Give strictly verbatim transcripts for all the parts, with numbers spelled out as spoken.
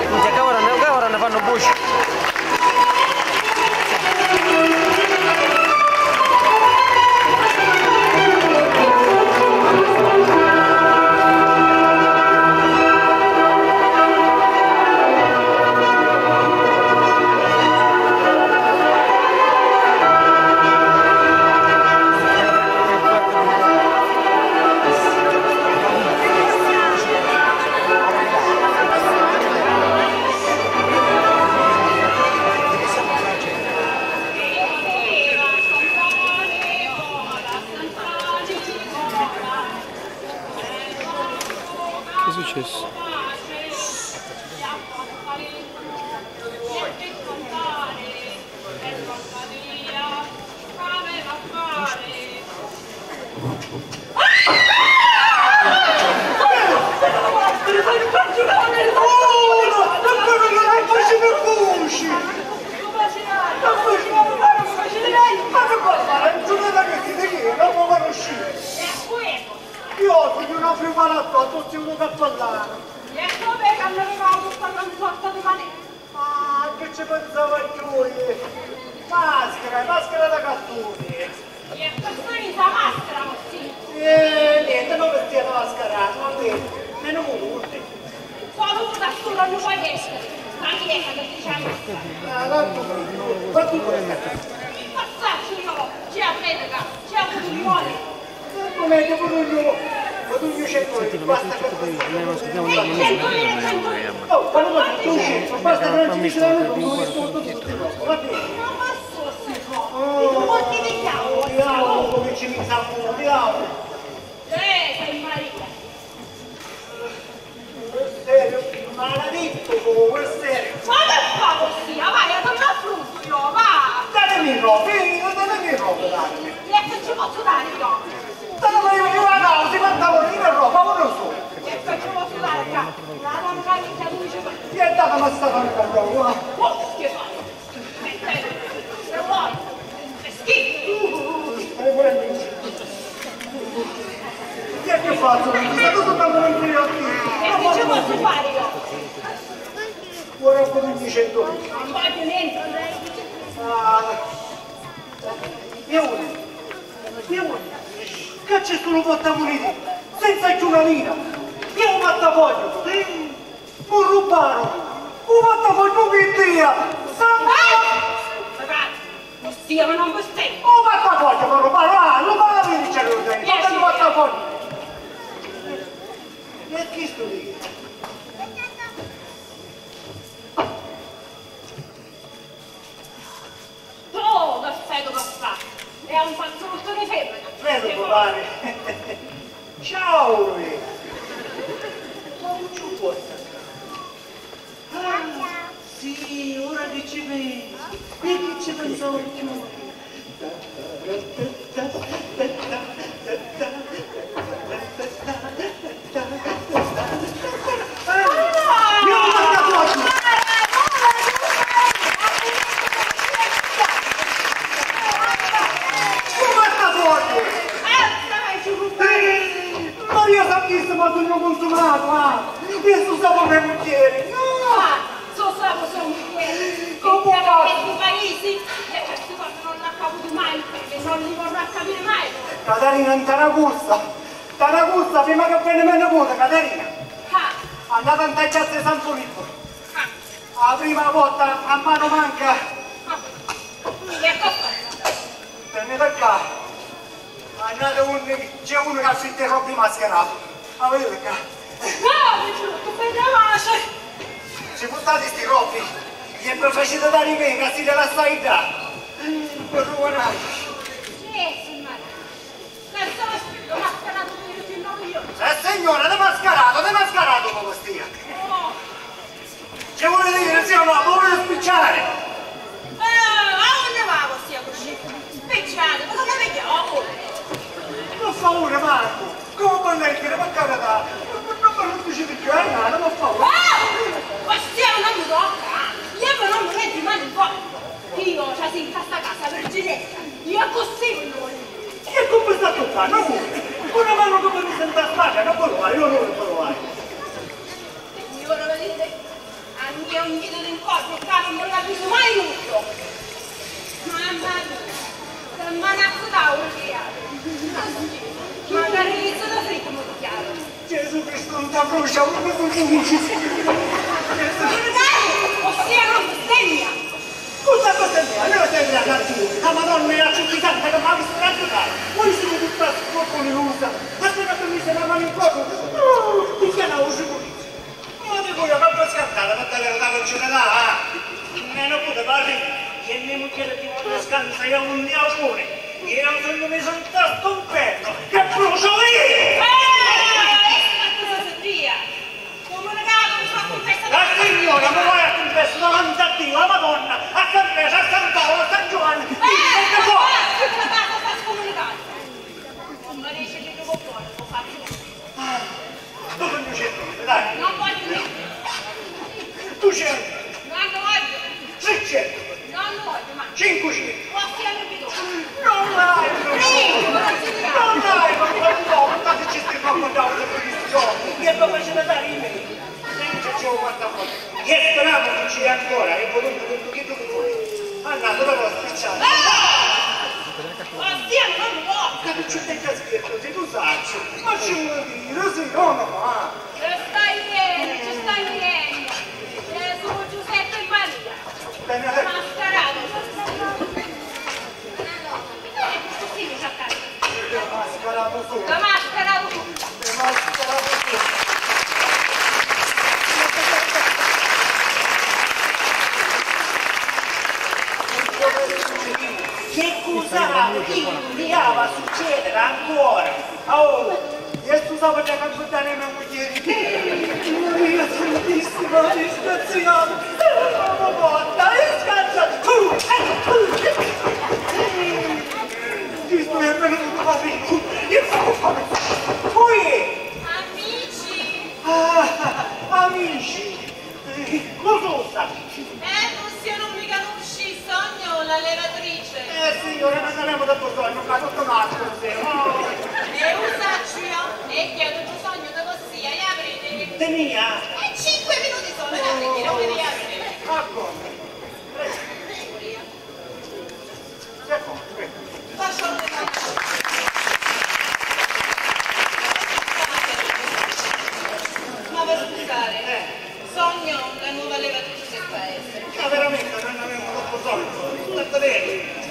Minchia, ca ora, ca ora ne fannu buci. Che è successo? Io sugnu na frimmana a tutti, unu cappellanu. E come ca mi ricordu sta gran sorta di manera? Ah, chi ci pinsava chiù? Maschera, maschera da cartuni. E chi si misi a maschera, vossia? Eh, nenti, non mi stia mascherando, va bene, meno male. Qualunque solo non fa niente, ma chi è che dice a maschera? Ah, va tu, va tu. Passacci io, ci la predica, ci la comunione. Come ti pure io, ma tu io cerco, basta che... Oh, ma non tu cerco, basta che non ci dici la luna, non mi sto tutto, tutto, va bene. Ma basta, sì, no. Oh, diavolo, come ci mi sa, diavolo. Eh, sei marito. Serio? Maladetto tu, serio? Ma che fa così? Vai, ti affronto io, va! Datemi roba, eh, datemi roba, dai. E che ci posso dare io? Dai, ma io, io la causa, ma dai, io roba, ma non so. E che ci posso dare qua? La donna che ti dice. E dai, ma sta donna, va. Oh, che fa? Che ti faccio? Sta tutto tanto non ti... E che ci posso fare io? Ora come mi sento? Non voglio niente. Ah, io, io, che c'è solo portamonete, senza più una lira. Io non voglio. Mu rubbaro! U portafogghiu mi ddia! Santa! Ossia, ma non vi stai! U portafogghiu mi rubbaro! Ah, lu pagaviri c'è lu dente! Guarda lu portafogghiu! E chistu lì? Oh, che feto che fa! È un fazzulotto di femmina! Veru, compare! Ciao, Luigi! Ma non ci può stare! Ah, sì, ora che ci penso! E che ci pensavo più! Maria Santissima, sugnu cunsumatu, ah! Io su sapu me mugghieri! Ah! Su sapu so mugghieri! Comu fa? Parisi, e questi cose non l'ha caputu mai e non li vorrà capire mai! Catarina, nta na cursa! Nta na cursa, prima che veni me niputi, Catarina! Ah! Andata nta chiazza di San Filippo! Ah! A prima vota a manu manca! Ah! E cosa? Venite ccà! Andate unni c'è unu ca affitta i robbi mascheratu! Avete ccà! No, mi giuro, tu fai la pace! Si purtati sti robbi, e vi facite dari me ca site lassai dda! Ruvinati! Eh, signora! Senza vestito, mascheratu puru chi non io! Paura, Marco! Comu può leggere, per carità? Non, non, non mi dici di più, eh, no, non fa paura. Oh! Bastiano, non mi tocca! Io però non mi metti mani in corpo! Io, cioè, sì, in questa casa, Virginetta, io così non voglio! Chi è che mi sta toccando? Non vuoi? Una mano che mi sento a spalla, non vuoi fare, io non vuoi fare. Signora, vedete? A mia un dito d'incontro qua non me l'avviso mai nudo. Mamma mia, che manazzo d'auro che hai. Magari inizio da fritto mi dichiaro. Gesù Cristo, non ti brucia, non ti brucia. Ossia non bestemmia. Tutta questa mia, allora sei grande tu. La Madonna è accettata che mi ha visto ragionare. Voi siete tutta scorponerusa. Aspetta che mi se la mano in corpo. Oh, ti chiamavo sicurezza. Ma di voi, quanto scartata, ma davvero da concedere, ah? Meno pure parli, che mia moglie ti vuole scansa, io un diavone, io sono mi sono stato un perno, che brucio lì! Eh, essa cosa sentia? Comunicato, mi fa confessare. La signora mi vai a confessare davanti a Dio, la Madonna, a San Pietro, a San Paolo, a San Giovanni, eh, che cosa? Sta scomunicata. Ma dice che non può, non può fare. Ah, tu non c'è niente, dai. Non voglio niente. Duecento. Non lo voglio. Trecento. Non lo voglio, ma cinquecento. Quasi alla vita. Non l'hai, non l'hai, non l'hai, non l'hai, ma che ci stai facendo la televisione? Che lo faccio dare in me? Senti, c'è un guardafoglio. Che speravo che ci è ancora, e comunque tutto che tu vuoi. Andate, però, spicciate. Ah! Ossia, non vuoi! Capicciuttetta scherzo, se tu sacci, ma ci vuol dire, sì, no, no, ah! Ci sta ieri, ci sta ieri! Gesù, Giuseppe e Maria! Bene, eh. Mascarato! Eh, questo sì, mi sa tanto. Mascarato tu! Mascarato tu! Mascarato tu! Che cosa mi va a succedere ancora? Oh, io scusavo già che buttare mia moglie. Maria Santissima, disgraziato. Mamma morta, disgraziato. Tu, tu. Cristo è venuto, Maria. Io sono fame. Poi. Amici. Ah, amici. Cosa sta? Eh, Lucia, non mi conosci, sogno la levatrice. Eh, signora, non saremo da bisogno, ma tutto un altro, sì. Oh. E u saccio io, e chiedo bisogno di vossia, e aprite. Di mia? E cinque minuti sono, dai, che non mi riapre. Ah, come? Prego. Ma per scusare, sogno la nuova levatrice del paese. Ma veramente non ne avevamo troppo sonno, tutto bene.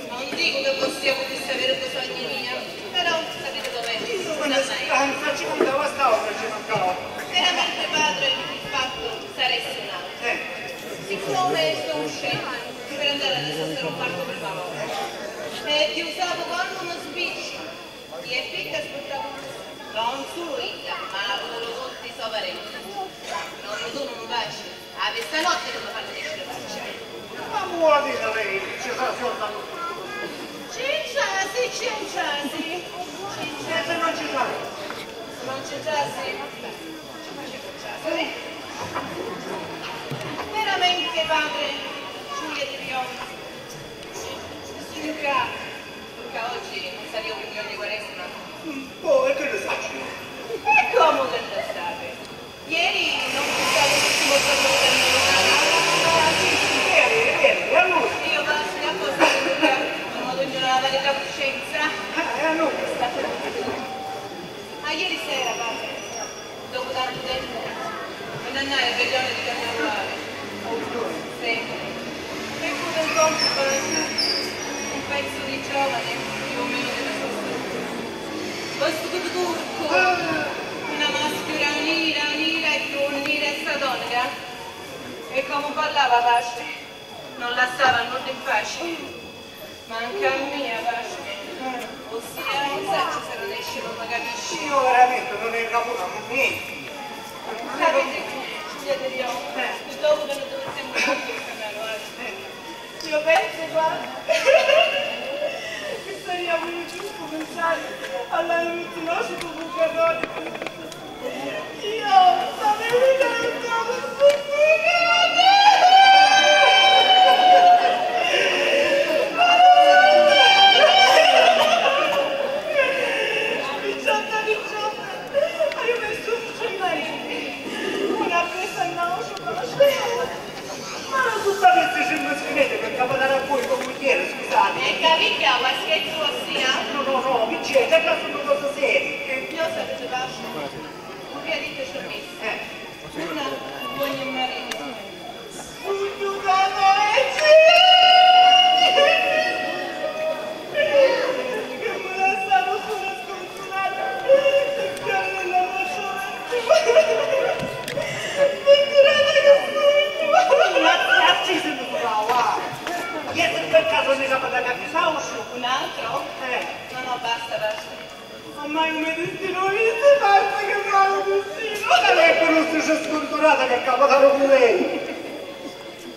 Non dico che vossia potesse avere bisogno mia, però sapete com'è. Insomma, una speranza ci mancava, sta ora ci mancava. Veramente, padre, il fatto saresse un altro. Eh. Siccome sto uscendo, per andare a San Marco Primavera. E Dio sa quanto mi sbiccio. Di effetto aspettavo non solo io, ma pure tutti i so parenti. Non mi sono pace. A questa notte che mi fanno escere faccia. Ma vuole dire lei, ci sarà soltanto... Cinciasi, cinciasi. E se non ci sarà? Se non ci sarà, sì. Veramente, padre, Giulia di Rione, signora, ca oggi non sarìa un milione di quaresima. Mm, boh, e che ne saccio io? E come che ne sapete? Ieri non c'è stato l'ultimo giorno per me. Ah, sì, sì, ieri, ieri, e allora? Io passo e apposta, non mi togno la paga coscienza. Ah, e allora? Ah, ieri sera, padre, dopo tanto tempo, me ne andai a Veglione di Carnevale. Sì. E pure incontro con un pezzo di giovane, più o meno della sua statura. Vestito di turco, una maschera nera, nera e più nera e satanica. E come parlava, pace, non lasciava a nulla in pace. Manca a mia, pace. Ossia, non saccio se non esce, non mi capisci. Io veramente non ne capisco niente. Sapete, Giulia Derion, dopo che non dovessimo più cambiare, guarda. Io penso, guarda, che sarei Cuminciari all'anunziu nostru cu vucarroli. Io sapevi che non stavo sentendo. Picciata, picciata, io mi sono una presa, no, sono Ma non tutta questa ci mi scrivete per capitare a voi come mugghieri, scusate. E capì che a scherzu vossia? No, no, no, che c'è? Già che sono cose serie. Io sapete, Vascio, un via dite ci ho messo. Eh. Una, due, un marito. Sugnu da vecchia! Che mi lasciano sola. Iesi per caso ne capita qualchis'autru? Un altro? Eh. No, no, basta, basta. Ormai un me destino, io se basta che fare un destino. Ma non è che non si c'è sconturata che capitare con lei.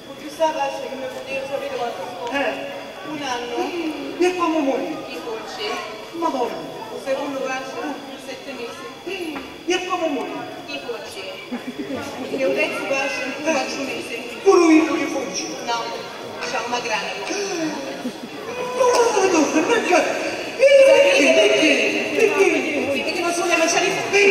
Cu cchiù sta pace che mi putìa sapiri quantu fu? Eh. Un annu. E comu murì? Chi feci? Madonna. U secunnu pace? Setti misi. E comu murì? Chi feci? E u terzu pace? Quattru misi. Puru iddu chi feci? No. Ciao, ma grana. Madonna, perché? Perché? Perché? Perché non si vuole mangiare i frutti?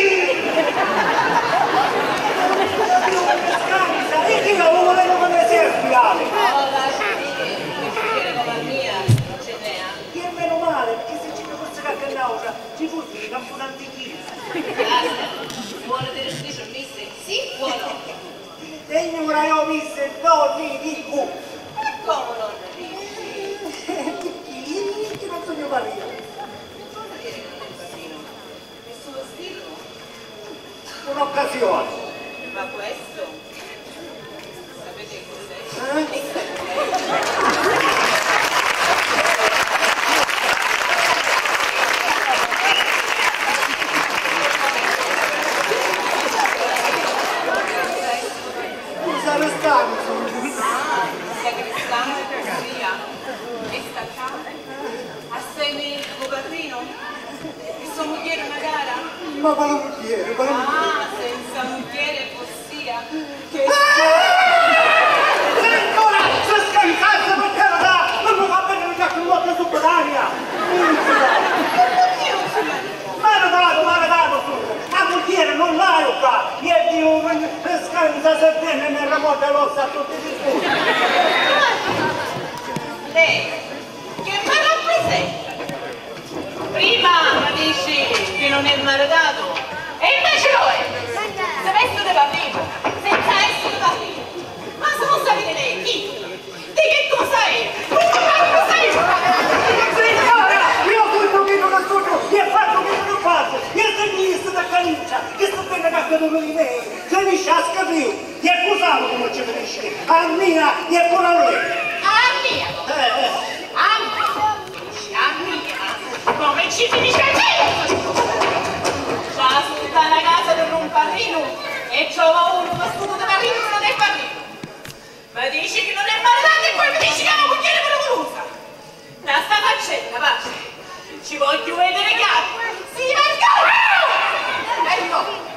Scansa, e chi la vuole come serve, Ale? No, lascia dire, come a mia, non ce n'è. E meno male, perché se ci fosse qualche nautra, ci fosse un campo d'antichina. Basta, vuole dire, dice, mister, sì o no? Signora, io mister non vi dico. Ma come non vi dico? Perché? Perché non sogno parrino. Cosa dire che non è parrino? Nessuno stirno? Un'occasione. Ma questo? Sapete che cos'è? Eh? Sacrestano sono. Ah, sacrestano, sia. E sta qua? Assemi lu padrinu? E so mugghieri magara? Ma quale mugghieri? Quale mugghieri? Ah, senza mugghieri e vossia. Che... Ah! Signora, se scansasse per carità, non mi fa venire già con l'occhio su Betania. Maritatu, maritatu, scusa, a mugghieri non l'haiu ccà, iè Diu mi scansa se vene e mi ramodda l'ossa a tutti i disturbi. Lei che mi rappresenta? Prima mi dici che non è maritato e invece lo è! Se veste di papiro, senza essere papiro. Ma se non sapete lei chi? Di che cosa è? Come fa a essere? Signora, io sognu chiddu ca sognu, e facciu chiddu ca facciu, e se mi jissi da camicia, che sta bene ca vedu i mei, finisci a scarriu, e cu salu comu ci finisci? A mia e pure a lei. A mia? Eh, eh. A mia? Dici a mia? Come ci finisci a te? Già, sta na casa di un parrinu e trova uno vestito da parrinu che non è parrinu. Ma dici che non è maritato e poi mi dici che è una mugghieri periculusa! Da sta faccenda, pace, ci voglio vedere chiaro! Sì, ma... Arrivo!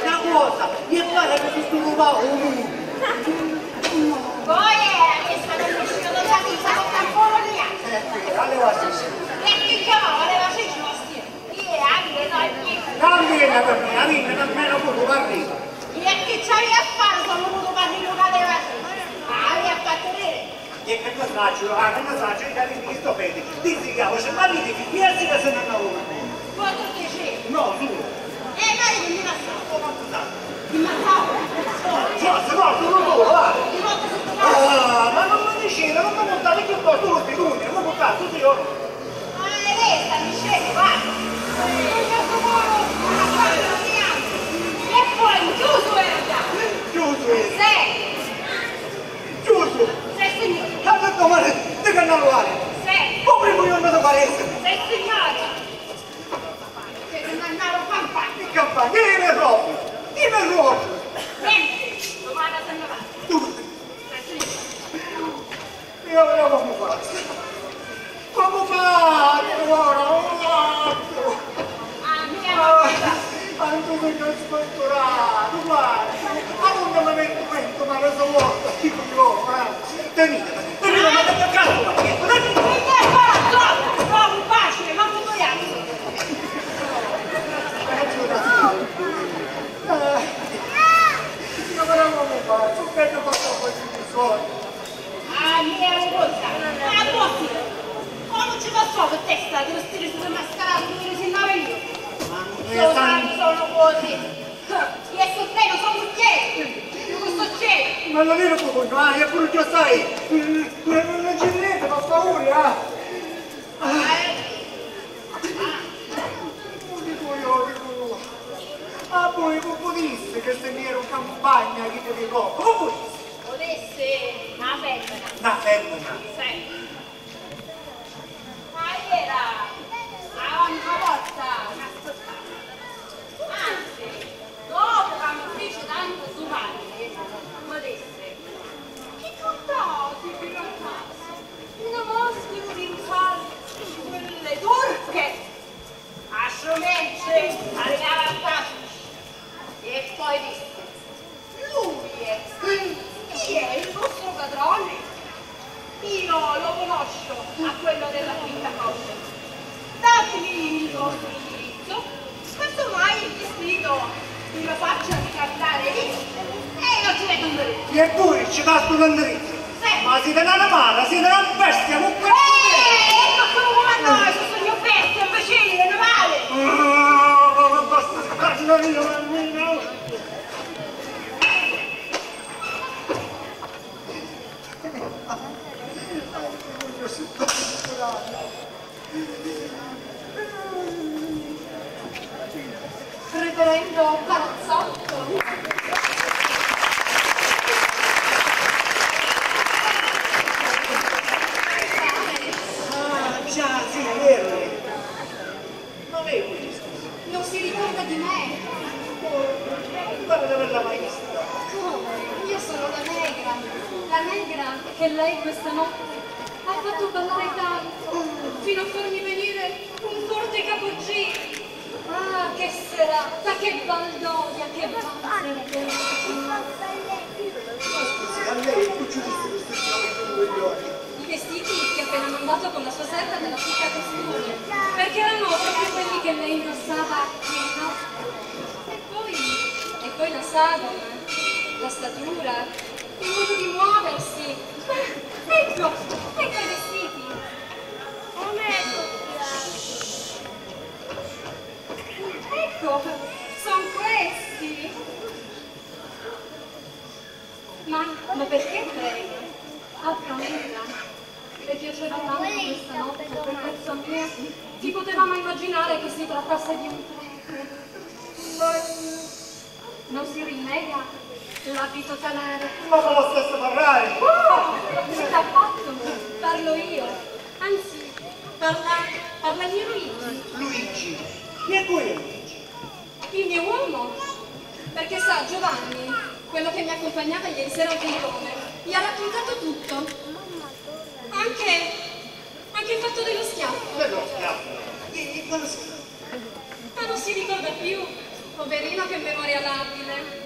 Na cosa, mi pare che si sturubau un... Voi è questa conosciuta da Gianni, sa con Campolo mia. Eh, allora sì. E chi chiamava le valigie vostre? Chi è? Anche noi. Anche per me, la vita per me non può parlì. E chi c'hai a fare sono venuto per rinnuvare le valigie? Ah, mi ha fatto vedere. E che cosa faccio? Ah, che cosa faccio? Io capito che sto bene. Dici che amo, c'è ma vedi, io sì che se ne andavo. Quanto piacere. No, tu. Eh, ma io mi lascio. Come tu sai? Ti mazzavo. No, no, se no, tu non vuoi, va. Ti porto su Sì. U primu jornu di Quaresima. Sì, signori. Ci dimannau campagna. In campagna, e i me robbi? I me robbi? Nenti, dumani si nni va. Dumani. Sì, signori. E ora comu fazzu? Comu fazzu ora? Comu fazzu? Ah, mia, ah, ma tantu sugnu sfurtunatu, guarda, ma nun mi mettu, mettu mali a so volta, dicu io, eh. Tenitemi, tenitemi, ma che cazzo, ma che, ma che... Eh, io però comu fazzu? Che ne faccio con i soldi? Ah, mia, Rosa, ma così, comu ci passò pi testa di vestiri stu mascaratu puru si nni veni? Ma non è... Sono, sono così. Io sto bene, sono mugghieri. Io sto bene. Ma non era poco, no, e pure già sai, non ci vedete, fa paura, eh. Ah, eh. Ah, dico io, dico io. Ah, voi, voi, voi disse che se mi ero in campagna, che ti dico, voi, voi disse? Potesse una femmina. Una femmina? Sì. Ma era a ogni volta una scottata. Anzi, dopo che mi fece tanto sudare, mi disse: "Chi purtati fino a casa? Una maschera orientale di quelle turche?" A strumentu arrivava a casa e poi disse: "Lui è, chi è il vostro padrone? Io lo conosco a quello della quinta cosa. Datemi il vostro indirizzo, casomai il vestito mi lo faccia ricambiare lì e io ci vedo un indirizzo." E poi ci basta un indirizzo. Sì. Ma siete una mala, siete una bestia, con questo... Eh, ecco, sono come noi, sono bestia, imbecille, animale. Ah, ma basta, parla io, ma... Reverendo Carazzotto. Ah, già, sì, è vero. Ma lei, scusi, non si ricorda di me? Oh, mi pare di averla mai vista. Come? Io sono la negra, la negra che lei questa notte ha fatto ballare tanto, fino a fargli venire un forte capogiro. Ah, che serata, che baldoria, che balzer! Ma scusi, a lei, chi ci disse che sto giorno? I vestiti che ha appena mandato con la sua serva della Fitta Costume, perché erano proprio quelli che lei indossava ieri notte. E poi, e poi la sagoma, la statura, il modo di muoversi. Ma ecco, ecco i vestiti. Ecco, son questi. Ma, ma perché prega? Ha paura? Le piaceva tanto questa notte, per forza mia, si poteva mai immaginare che si trattasse di un prete. Non si rinnega l'abito talare. Ma con lo stesso parrai! No! Nulla affatto! Parlo io. Anzi, parla, parla il mio Luigi. Luigi? Chi è quello Luigi? Il mio uomo. Perché sa, Giovanni, quello che mi accompagnava ieri sera al balcone, gli ha raccontato tutto. Anche, anche il fatto dello schiaffo. Dello schiaffo? Di, di quale schiaffo? Ma non si ricorda più. Poverino, che memoria labile.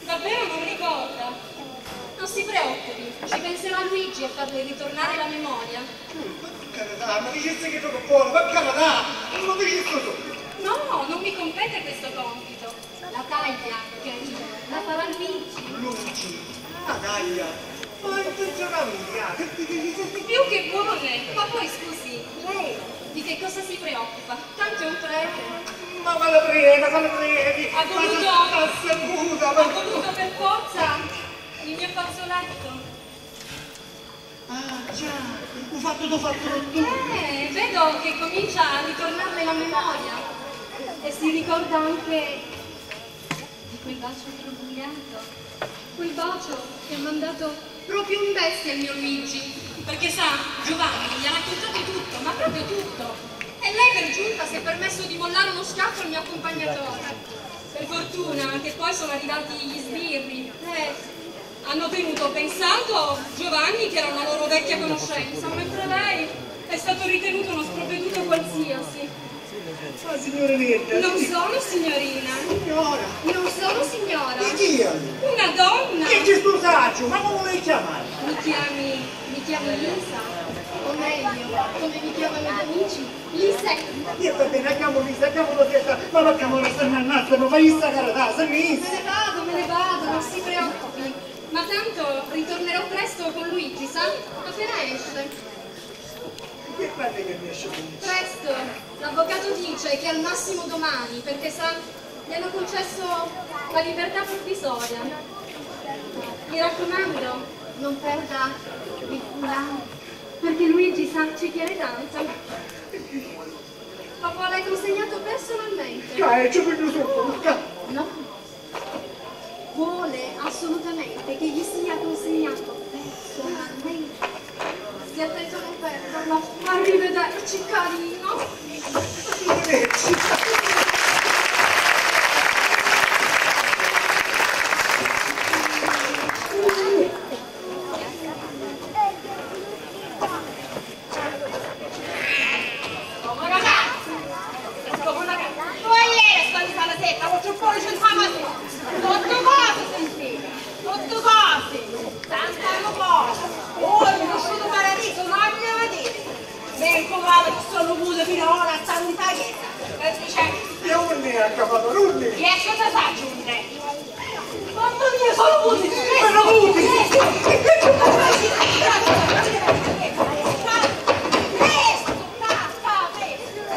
Davvero non ricorda? Non si preoccupi, ci penserà Luigi a farle ritornare la memoria. Mm, per carità, ma dicesse che gioco buono, per carità, non lo dicesse tu. No, non mi compete questo compito. La taglia, Carino, la farà Luigi. Luigi, la taglia? Ma intenziona mia, che ti dici? Più che buone, ma poi scusi, lei di che cosa si preoccupa? Tanto è un prete. Ma quale prete, quale prete? Ha dovuto, ha dovuto per forza il mio fazzoletto. Ah, già, u fattu dû fazzolettuni. Eh, vedo che comincia a ritornarle la memoria. E si ricorda anche di quel bacio prolungato. Quel bacio che ha mandato proprio in bestia il mio Luigi. Perché sa, Giovanni gli ha raccontato tutto, ma proprio tutto. E lei per giunta si è permesso di mollare uno schiaffo al mio accompagnatore. Per fortuna che poi sono arrivati gli sbirri. Eh, hanno tenuto, pensando, Giovanni, che era una loro vecchia conoscenza, mentre lei è stato ritenuto uno sprovveduto qualsiasi. Ma signora Netta, non sono signorina. Signora. Non sono signora. E chi è? Una donna. E chi stu sacciu? Ma come vuoi chiamare? Mi chiami, mi chiami Lisa. O meglio, come mi chiamano i miei amici, Lisetta. E va bene, chiamo Lisa, chiamo Lisetta, ma la chiamo ora se ne annassa, ma issa carità, se ne issa. Me ne vado, me ne vado, non si preoccupi. Ma tanto ritornerò presto con Luigi, sa? Appena esce. Che quando è che ne esce Luigi? Presto. L'avvocato dice che al massimo domani, perché sa, gli hanno concesso la libertà provvisoria. Mi raccomando, non perda il foulard, perché Luigi sa, ci tiene tanto. Lo vuole consegnato personalmente? Cioè, ci voglio sotto, no? Vuole assolutamente che gli sia consegnato personalmente. Stia attento a non perderlo. Arrivederci, carino. Arrivederci. Comu na casa! Comu na casa! Tu ieri quannu fa la setta, quattru poli centu a mano! Tuttu cosi si impiega! Tuttu cosi! Sant'Annu cosi! Oi, crisciutu paradisu, non ne vedete! Vedi comu ora che sono muta fino a ora a sanità che sta dicendo! E unni è a Capatorunni? E cosa sacciu unni è? Mamma mia, sono muti! Sono muti!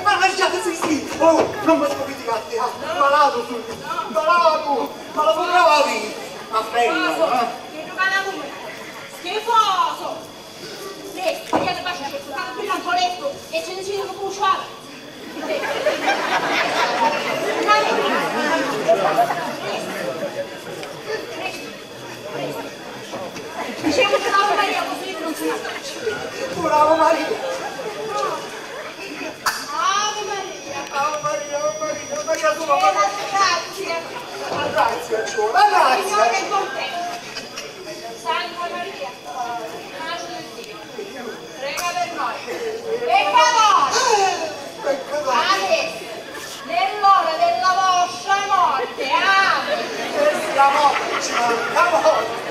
Ma lasciate, sì, sì! Oh, non mi scopite i gatti, ah! Malato sono! Malato! Malato gravi! Ma fermo, eh! Schifoso! Schifoso! Presto, tagliate il fascio, cercate il brillante letto e ce ne siamo con ciò. Diciamo che Ave Maria così non si nasconde. Pure Ave Maria. Ave Maria. Ave Maria, Ave Maria, Maria sola, Maria. Grazie. La grazia ci vuole, la grazia. Signore è con te. Santa Maria. Prega per noi. Peccadori. Peccadori. Adesso, nell'ora della vostra morte. Amen. Eh sì, la morte, ci manca la morte.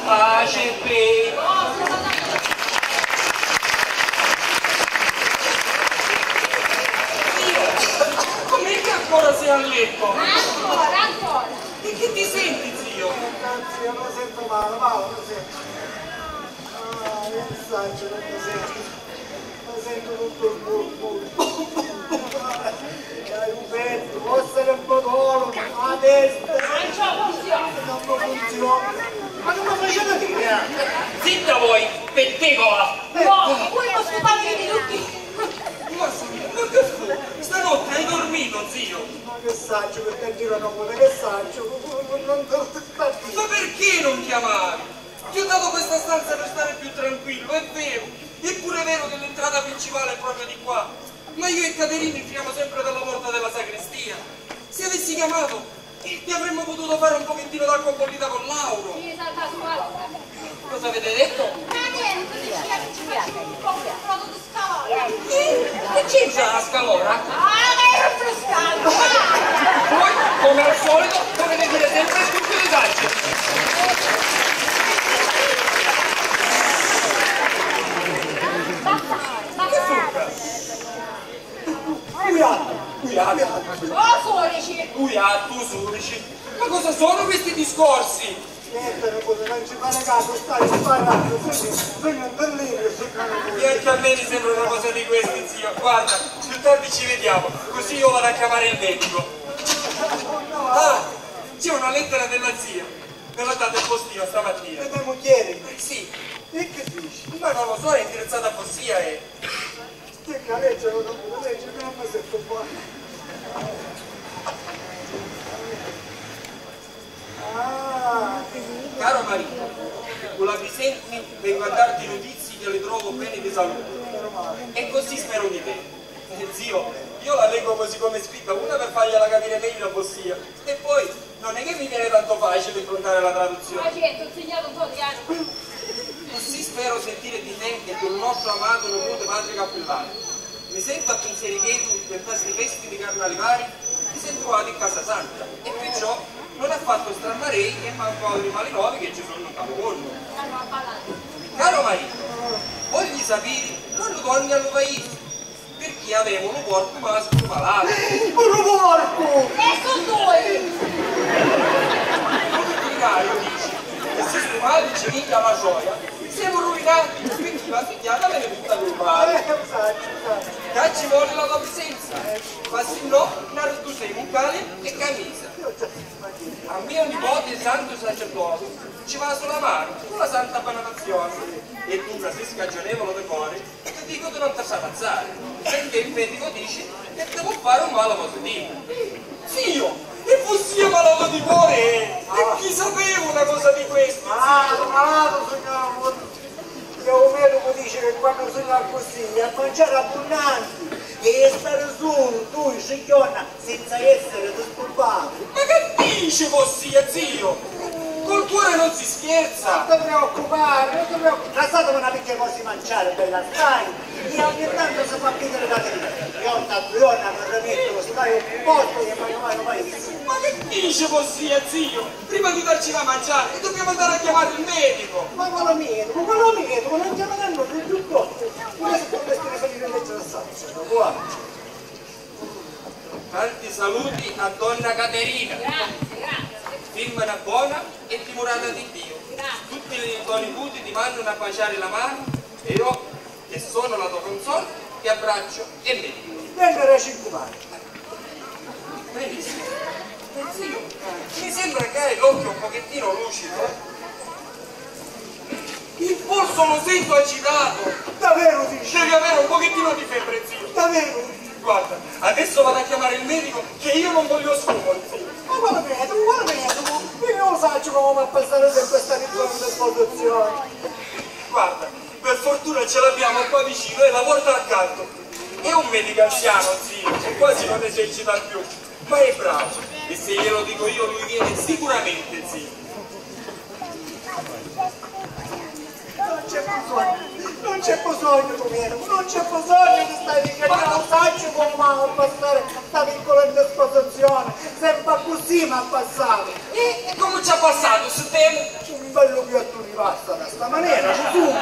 Pace e bene. Dio, com'è che ancora sei a letto? Ancora, ancora. E che ti senti, zio? Eh, zio, mi sento male, male mi sento. Ah, io non saccio, non mi sento. Mi sento tutto sburbuto. Dai, un pezzo, forse che un po' d'oro, la testa. Non mi funziona. Ma non mi facete dire. Zitta voi, pettegola. No, voi non scusate di tutti. Ma sì, ma che fu? Stanotte hai dormito, zio? Ma che saccio, perché giro non vuole, che saccio? Non, non, non, non sta dire. Ma perché non chiamavi? Ti ho dato questa stanza per stare più tranquillo, è vero. È pure vero che l'entrata principale è proprio di qua. Ma io e Caterina entriamo sempre dalla porta della sagrestia. Se avessi chiamato, eh, ti avremmo potuto fare un pochettino d'acqua bollita con l'auro. Sì, salta su, allora. Cosa avete detto? Ma niente, diceva che ci facciamo un po' un brodo di scalora. Eh, che c'entra la scalora? Ah, ma è rinfrescante, va! Voi, come al solito, dovete dire sempre tutto di faccia. Che succa? Uià, uià, uià. Oh, sudici! Uià, tu sudici. Ma cosa sono questi discorsi? Niente, nipote, non ci fare caso, stai sparando, sogno, sogno un delirio, sogno un delirio. E anche a me mi sembra una cosa di questi, zio. Guarda, più tardi ci vediamo, così io vado a chiamare il medico. Ah, c'è una lettera della zia. Me l'ha data in postino stamattina. E mia moglie? Eh, sì. E che dici? Ma non lo so, è indirizzata a vossia e... Che legge, non lo legge, non mi sento buono. Ah. Caro marito, con la presente vengo a darti salutu. E così spero di te. Eh, zio, io la leggo così come è scritta, una per fargliela capire meglio a vossia, e poi non è che mi viene tanto facile improntare la traduzione. Ma certo, ho insegnato un po' di anni. Così spero sentire di te e del nostro amato nipote padre Cappellari. Mi sento a pensieri chietu nta sti festi di carnalivari chi s'è truvatu in Casa Santa, e perciò non ha fatto stramarei e mancu autri mali novi che ci sunnu nta lu munnu. Caro marito, voglio sapere quannu torni a lu paese, perché avemu lu porcu masculu malatu. Lu porcu! E su dui! Lu vitrinario dice che se stu mali ci pigghia la gioia, semu ruvinati, perché la figghiata veni tutta curvata. Eh, lo sacciu, lo sacciu. Ca ci voli la to presenza, ma si no, n'arruddusemu in cali e camisa. A mio nipote, santu sacerdote, ci vasu la manu cu la santa benedizioni, e tu ca si scagionevulu di cori, ti dicu di non ti stravazzari, perché il medico dice che ti può fare un male positivo. Zio, e vossia malatu di cori? E chi sapeva una cosa di questa? Ah, malatu, signor. E u medicu dici chi quannu sugnu accussì, a manciari abbundanti e stari sulu dui, tri jorna senza essiri disturbatu. Ma che dici vossia, zio? Col cuore non si scherza! Non ti preoccupari, non ti preoccupari. Lassatimi na picca di cosi manciari, bella, stai? E ogni tantu si fa vidiri da te. Jorna a dui jorna mi rimettu, stai un postu e mi vaiu paesi. Ma che dici vossia, zio? Prima di darci da mangiare, dobbiamo andare a chiamare il medico. Ma quale medico? Quale medico? Non chiamerà nulla, piuttosto. Come se potesse riferire invece la stanza? Guarda. Tanti saluti a donna Caterina. Grazie, grazie. Firma una buona e timurata di Dio. Grazie. Tutti i to niputi ti mandano a baciare la mano e io che sono la tua consorte, ti abbraccio e mi dico. Venga da cinque mani. Benissimo. Zio, mi sembra che hai l'occhio un pochettino lucido, eh? Il polso lo sento agitato. Davvero dici? Devi avere un pochettino di febbre, zio. Davvero? Guarda, adesso vado a chiamare il medico che io non voglio scrupoli, zio. Ma quale medico, quale medico? Io lo saccio come va a passare se questa riforma di esposizione. Guarda, per fortuna ce l'abbiamo qua vicino, è la porta accanto. È un medico anziano, zio, che quasi non esercita più, ma è bravo. E se glielo dico io, lui viene sicuramente, zio. Non c'è bisogno, non c'è bisogno, Domenico, non c'è bisogno di stare dicendo, io lo saccio come va a passare sta piccola indisposizione, sempre così mi ha passato. E, e come ci ha passato, se temo? Un bellu piattu di pasta da sta manera, cusù,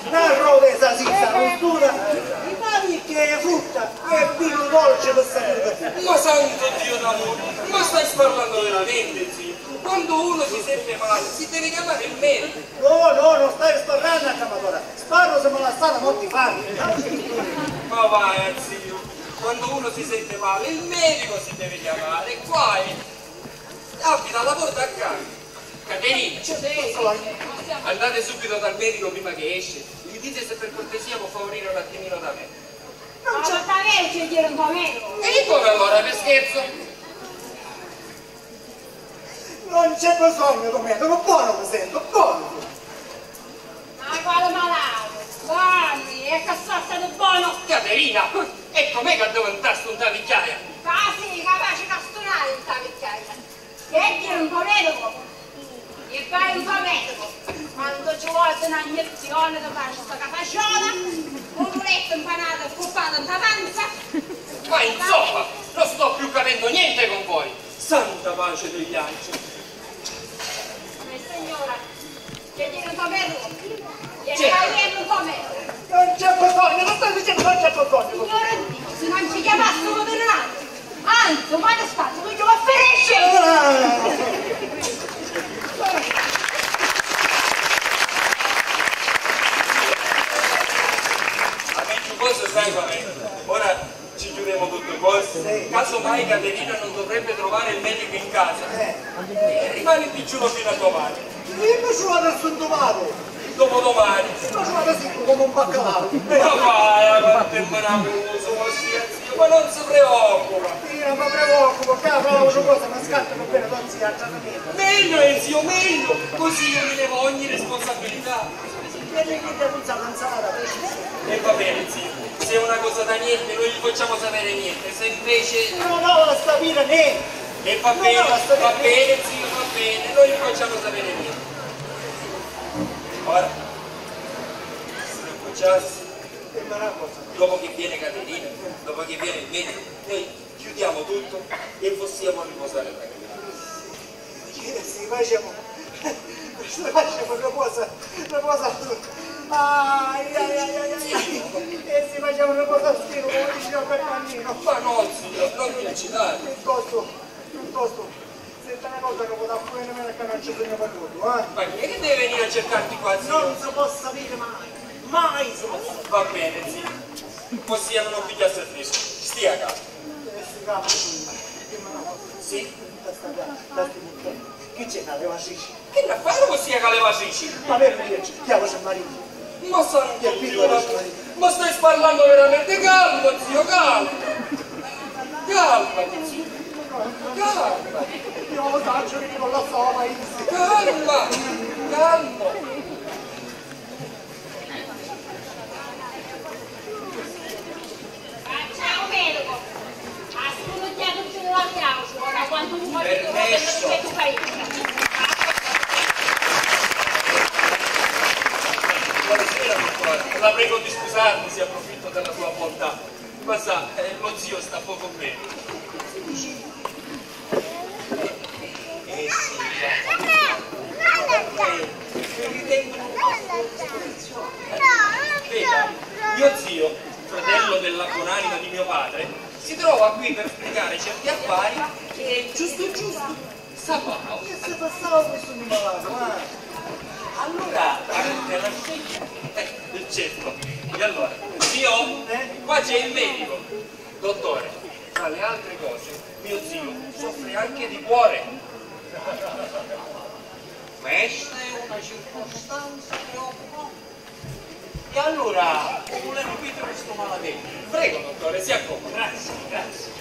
na rota di salsiccia custura, ma picchì è frutta e vinu dolce per sapere. Ma santo Dio d'amore, ma stai sparlando veramente, zio? Quando uno si sente male, si deve chiamare il medico. No, no, non stai sparlando a chiamatore, sparlo se mi lassate molti fari. Ma vai, zio, quando uno si sente male, il medico si deve chiamare, qua è. Abita alla porta accanto. Caterina, andate subito dal medico prima che esce. Gli dite se per cortesia può fare un attimino da me. Non c'è... Ma davvero c'è dire un po' meno? E come allora, per scherzo? Non c'è bisogno, Domenico, buono mi sento, buono. Ma quale malatu? Vanni, e che sta stato buono? Caterina, e com'è che addiventastu nta vicchiaia? Ca sì, capaci ca stunai nta vicchiaia. Che dire un po' medico? E vai un po' medico. Quando ci vuole una iniezione ti faccio sta capaciola, un letto impanato e cuppato nta panza. Ma insomma, non sto più capendo niente con voi. Santa pace degli angeli. Eh, signora, che dire un po' medico? E vai un po' medico. Non c'è bisogno, non sto dicendo non c'è bisogno. Signore Dio, se non ci chiamassero per un altro. Anzi, quando sta, voglio offeresce! Amici, cosa sai fare? Ora ci chiudiamo tutto qua. Sì. Casomai Caterina non dovrebbe trovare il medico in casa. Eh. E rimani digiuno fino a domani. Io mi ci vado a Santumaru. Dopodomani. Io mi ci vado secco come un baccalà. Ma vai, quanto è meraviglioso, ma sia zio, ma non si preoccupa. Io non mi preoccupo, che la cosa mi scatta per bene, non si alza. Meglio è, zio, meglio. Così io mi levo ogni responsabilità. E va bene, zio, se è una cosa da niente, noi gli facciamo sapere niente, se invece... Non ha da sapere niente! E va bene, va bene, zio, va bene, noi gli facciamo sapere niente. Ora, se non facciassi, dopo che viene Caterina, dopo che viene il medico, noi chiudiamo tutto e possiamo riposare tranquilli. Sì, facciamo, facciamo una cosa, una cosa. Ai, ai, ai, ai, ai. E si facciamo una cosa a schifo, come diceva Bernardino. Ma no, zio, non cominciare. Piuttosto, piuttosto, senta una cosa, che vado a fare meno che non ci sono per tutto, eh? Ma chi è che deve venire a cercarti qua, zio? Non si può sapere mai, mai si può sapere. Va bene, zio. Così non pigliassi il rischio. Stia calmo. Eh, stia calmo, dimmi una cosa. Sì? Sta, sta, sta, sta, chi c'è, una levatrice? Che ne fai così con la levatrice? Ma vero, chi è? Chi è questo marito? Ma santo Dio, ma, ma stai parlando veramente? Calmo, zio, calmo. Calmo, zio. Calmo. Io lo saccio che non lo so, ma io... Calma, calmo. Permesso. Buonasera, dottore. La prego di scusarmi se approfitto della sua bontà. Ma sa, eh, lo zio sta poco bene. Eh sì, già. Eh, mi ritengo in una posizione. Veda, mio zio, fratello della buonanima di mio padre, si trova qui per spiegare certi affari che è giusto giusto sa fare. Che se passava questo di malato, ma... Allora, la sceglie. Eh, certo. E allora, zio, qua c'è il medico. Dottore, tra le altre cose, mio zio soffre anche di cuore. Questa è una circostanza che ho... E allora, o vulemu vidiri stu malatempu? Prego, dottore, si accomodi. Grazie, grazie.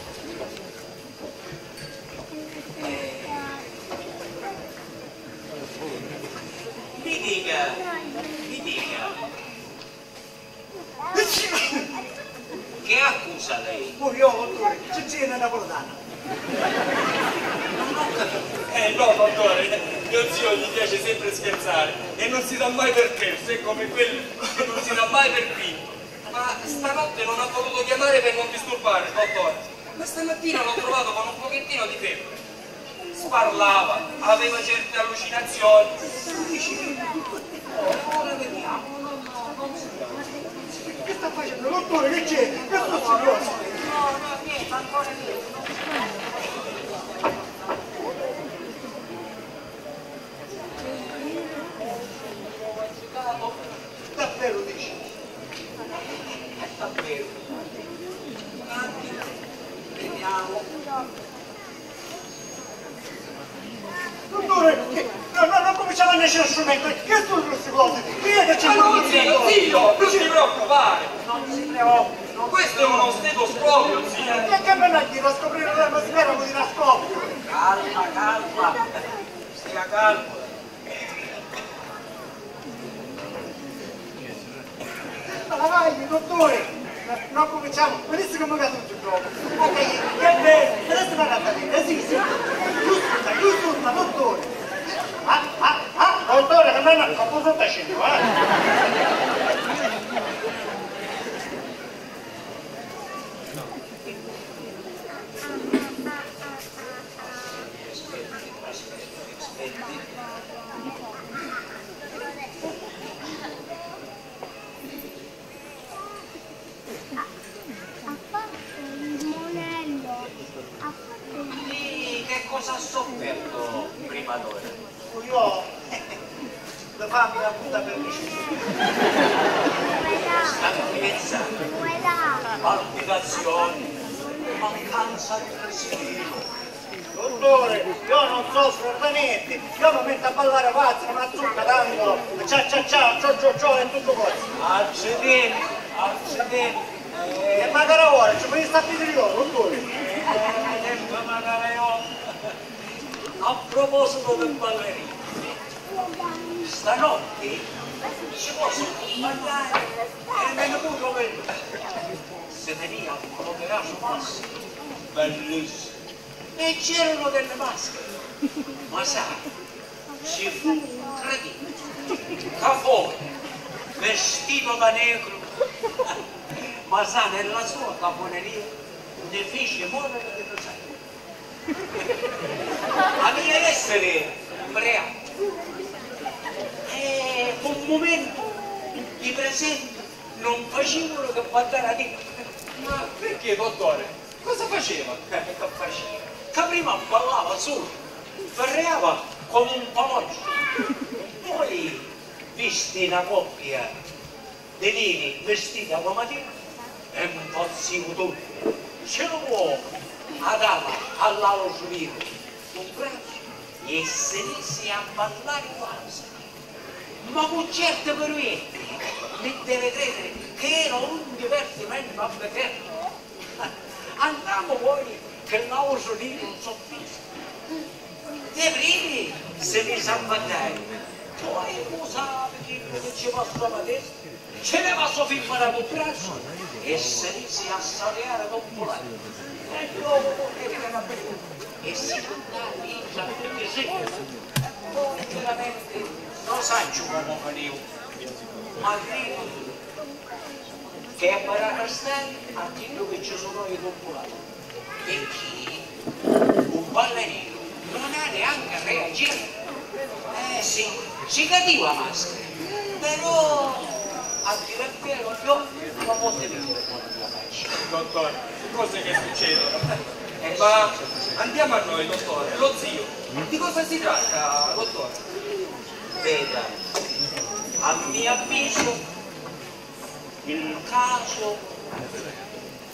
Eh, mi dica, mi dica. Che accusa lei? Oh, io, dottore, ci tiene una napoletana. Non ho capito. Eh, no, dottore, mio zio gli piace sempre scherzare e non si dà mai per perso, è come quello che non si dà mai per vinto. Ma stanotte non ha voluto chiamare per non disturbare, dottore. Ma stamattina l'ho trovato con un pochettino di febbre. Sparlava, aveva certe allucinazioni. Ora vediamo, non, non si... Che sta facendo, dottore? Che c'è? Che sta succedendo? No, no, niente, ancora niente. Davvero dici? Davvero? Vediamo. Dottore, che, no, no, non cominciamo a nascere strumento, che sono queste cose? Chi è che c'è... Ma non, zio, zio, non ti preoccupare. Non si preoccupi, non... Questo è uno stetoscopio, zio. E che me ne gira a scoprire l'atmosfera con i telescopi? Calma, calma. Stia calmo. Dai, dottore, non cominciamo. Ma adesso che mi caso tutto dopo. Ok, che bello. Adesso vado a vedere. Sì, sì. Giusto, giusto, dottore. Ah, ah, ah, dottore, che mi hanno fatto sotto scena, eh. Di che cosa ha sofferto prima d'ora? Io, la fame la butta per necessità. Stanchezza, palpitazioni, mancanza di respiro. Dottore, io non soffro di niente, io mi metto a ballare pazzo, una zucca tanto, cia cia cia, cio cio cio e tutto questo. Accidenti, accidenti. E magari ora ci puoi stare più di loro, dottore. Eh, sempre magari io. A proposito del ballerino, Stanotti si pò saccumpagnari e me niputi Ovellu. Si tenia un operatu massimu, bellissimu, e c'erano delle maschere, ma sai, ci fu un cretino, cafone, vestito da negro, ma sa, nella sua cafoneria ne fece morire di rosario. Avia essere mbriaco. E un momento i presenti non facevano che guardare a dire: "Ma perché, dottore? Cosa faceva?" Eh, che faceva? Che prima ballava solo, ferreava come un paloccio. Poi, visti una coppia di nini vestiti a domattina e mpazziu tuttu. Ce lu vuò? A dava a l'ausu niru un bracciu e si misi a ballari quasi. Ma cu certi piruetti mi devi crediri ca era un divertimento a vederlu. Andamu poi che l'ausu niru in soffitta. Di primi si misi a ballari, poi u sapi chiddu chi ci passò a testa? Ci leva sto film da cumprazzu e si misi a saliari dopu l'annu. E dopu poi e si andai a tutti i secchi. E poi veramente non sacciu comu finiu, ma dicu che è barata stari a chiddu chi ci sunò i cumprazzi. Picchì u ballarinu non ha neanche reagito. Eh sì, ci capiva a maschera, però a dire il vero io non potevo dire con la faccia. Dottore, cose che succedono. Eh, ma sì. Andiamo a noi, dottore. Lo zio, di cosa si tratta, dottore? Veda, a mio avviso il caso,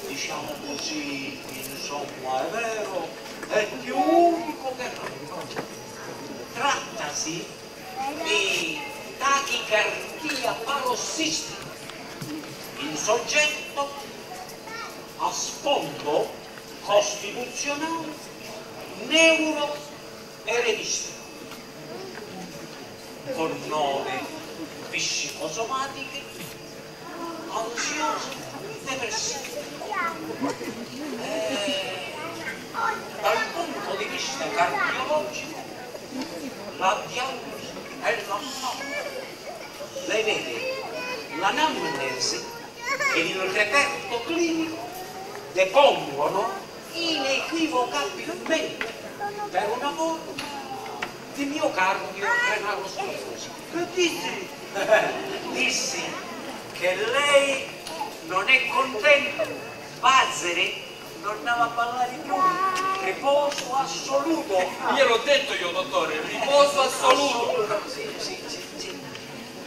diciamo così, insomma, è vero, è più unico che raro. Trattasi di tachicardia parossistica in soggetto a sfondo costituzionale neuroeretistico, con nove psicosomatiche ansiose, depressive. Eh, dal punto di vista cardiologico, la diagnosi è la stessa. Lei vede, l'anamnesi e il reperto clinico depongono inequivocabilmente per una forma di miocardio renarosclerosi. Che dissi? Dissi che lei non è contento, pazere, non ne va a ballare più, riposo assoluto. Gliel'ho detto io, dottore, riposo assoluto. Assoluto, sì, sì, sì, sì.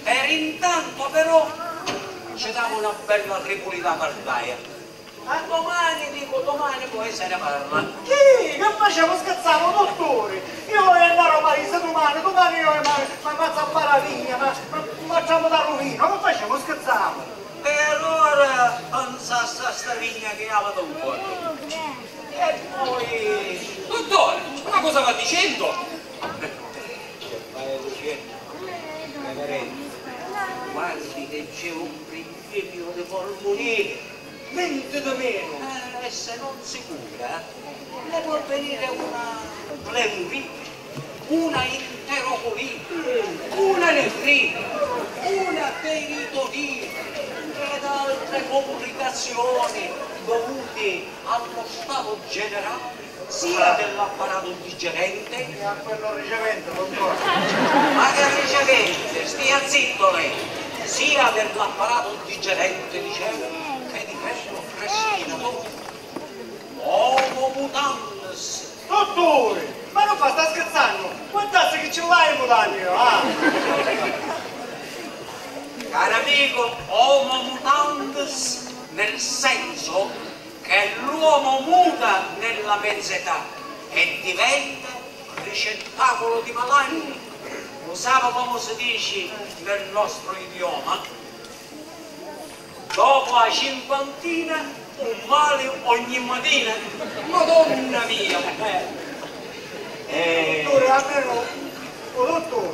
Per intanto però ci dava una bella ripulita a Vardaia. A domani, dico, domani poi se ne parla. Chi? Che facemu, scherzamu, dottore? Io voglio andare a paese domani, domani io mi, mi ammazzo a fare la vigna, ma, ma, ma facciamo da rovina, che facciamo, scherzamu? Per ora pensassi a sta vigna che avete un cuore. E poi... Dottore, ma cosa va dicendo? Che vai dicendo? Reverendo, guardi che c'è un principio di polmonite, niente di meno. Eh, e se non si cura, le può venire una pleurite, una enterocolite, una nefrite, una peritonite ed altre complicazioni dovute allo stato generale sia dell'apparato digerente... E a quello ricevente, dottore. Ma che ricevente? Stia zitto lei! Sia dell'apparato digerente, dicevo, che di quello respiratorio. Homo mutandis. Dottore, ma non fa, sta scherzanno? Guardassi che ci vai mutande io, ah! Caro amico, homo mutandis nel senso che l'uomo muta nella mezza età e diventa ricettacolo di malanni. Lo sa comu si dici nel nostro idioma? Dopo a cinquantina, un male ogni matina. Madonna mia! Eh. Eh. Dottore, almeno, oh, dottore,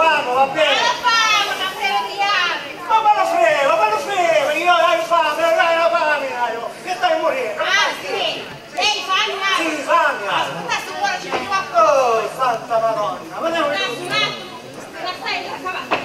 fame, va bene? Ma la fame, ma non creo di avere. Ma, ma lo frego, ma lo frego, io ho fame, ho la fame, io. Che stai morendo? Ah, sì? Lei fame, ah? Sì, fame. Ascolta, sto cuore ci veniva. Oh, santa Madonna, ma non... Un attimo, un attimo, ma stai lì, avanti.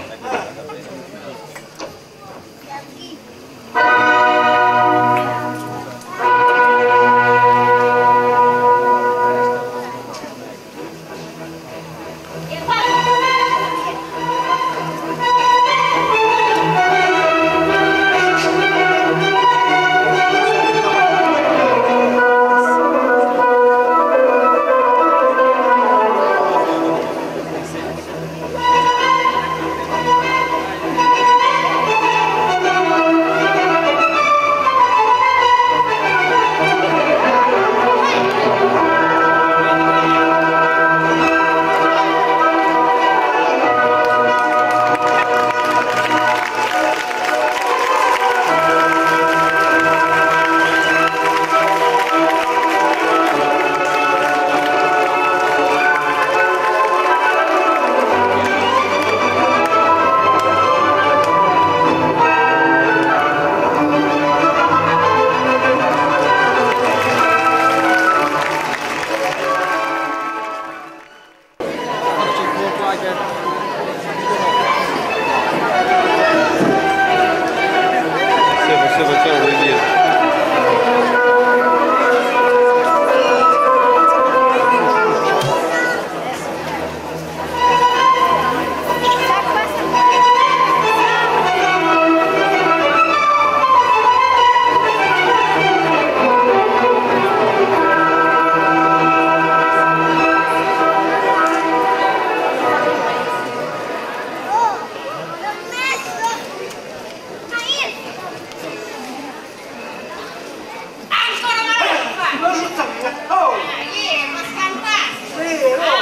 Ancora una volta! Ma tutta mia! Oh! Ah, ieri, ma scantasti! Sì, oh!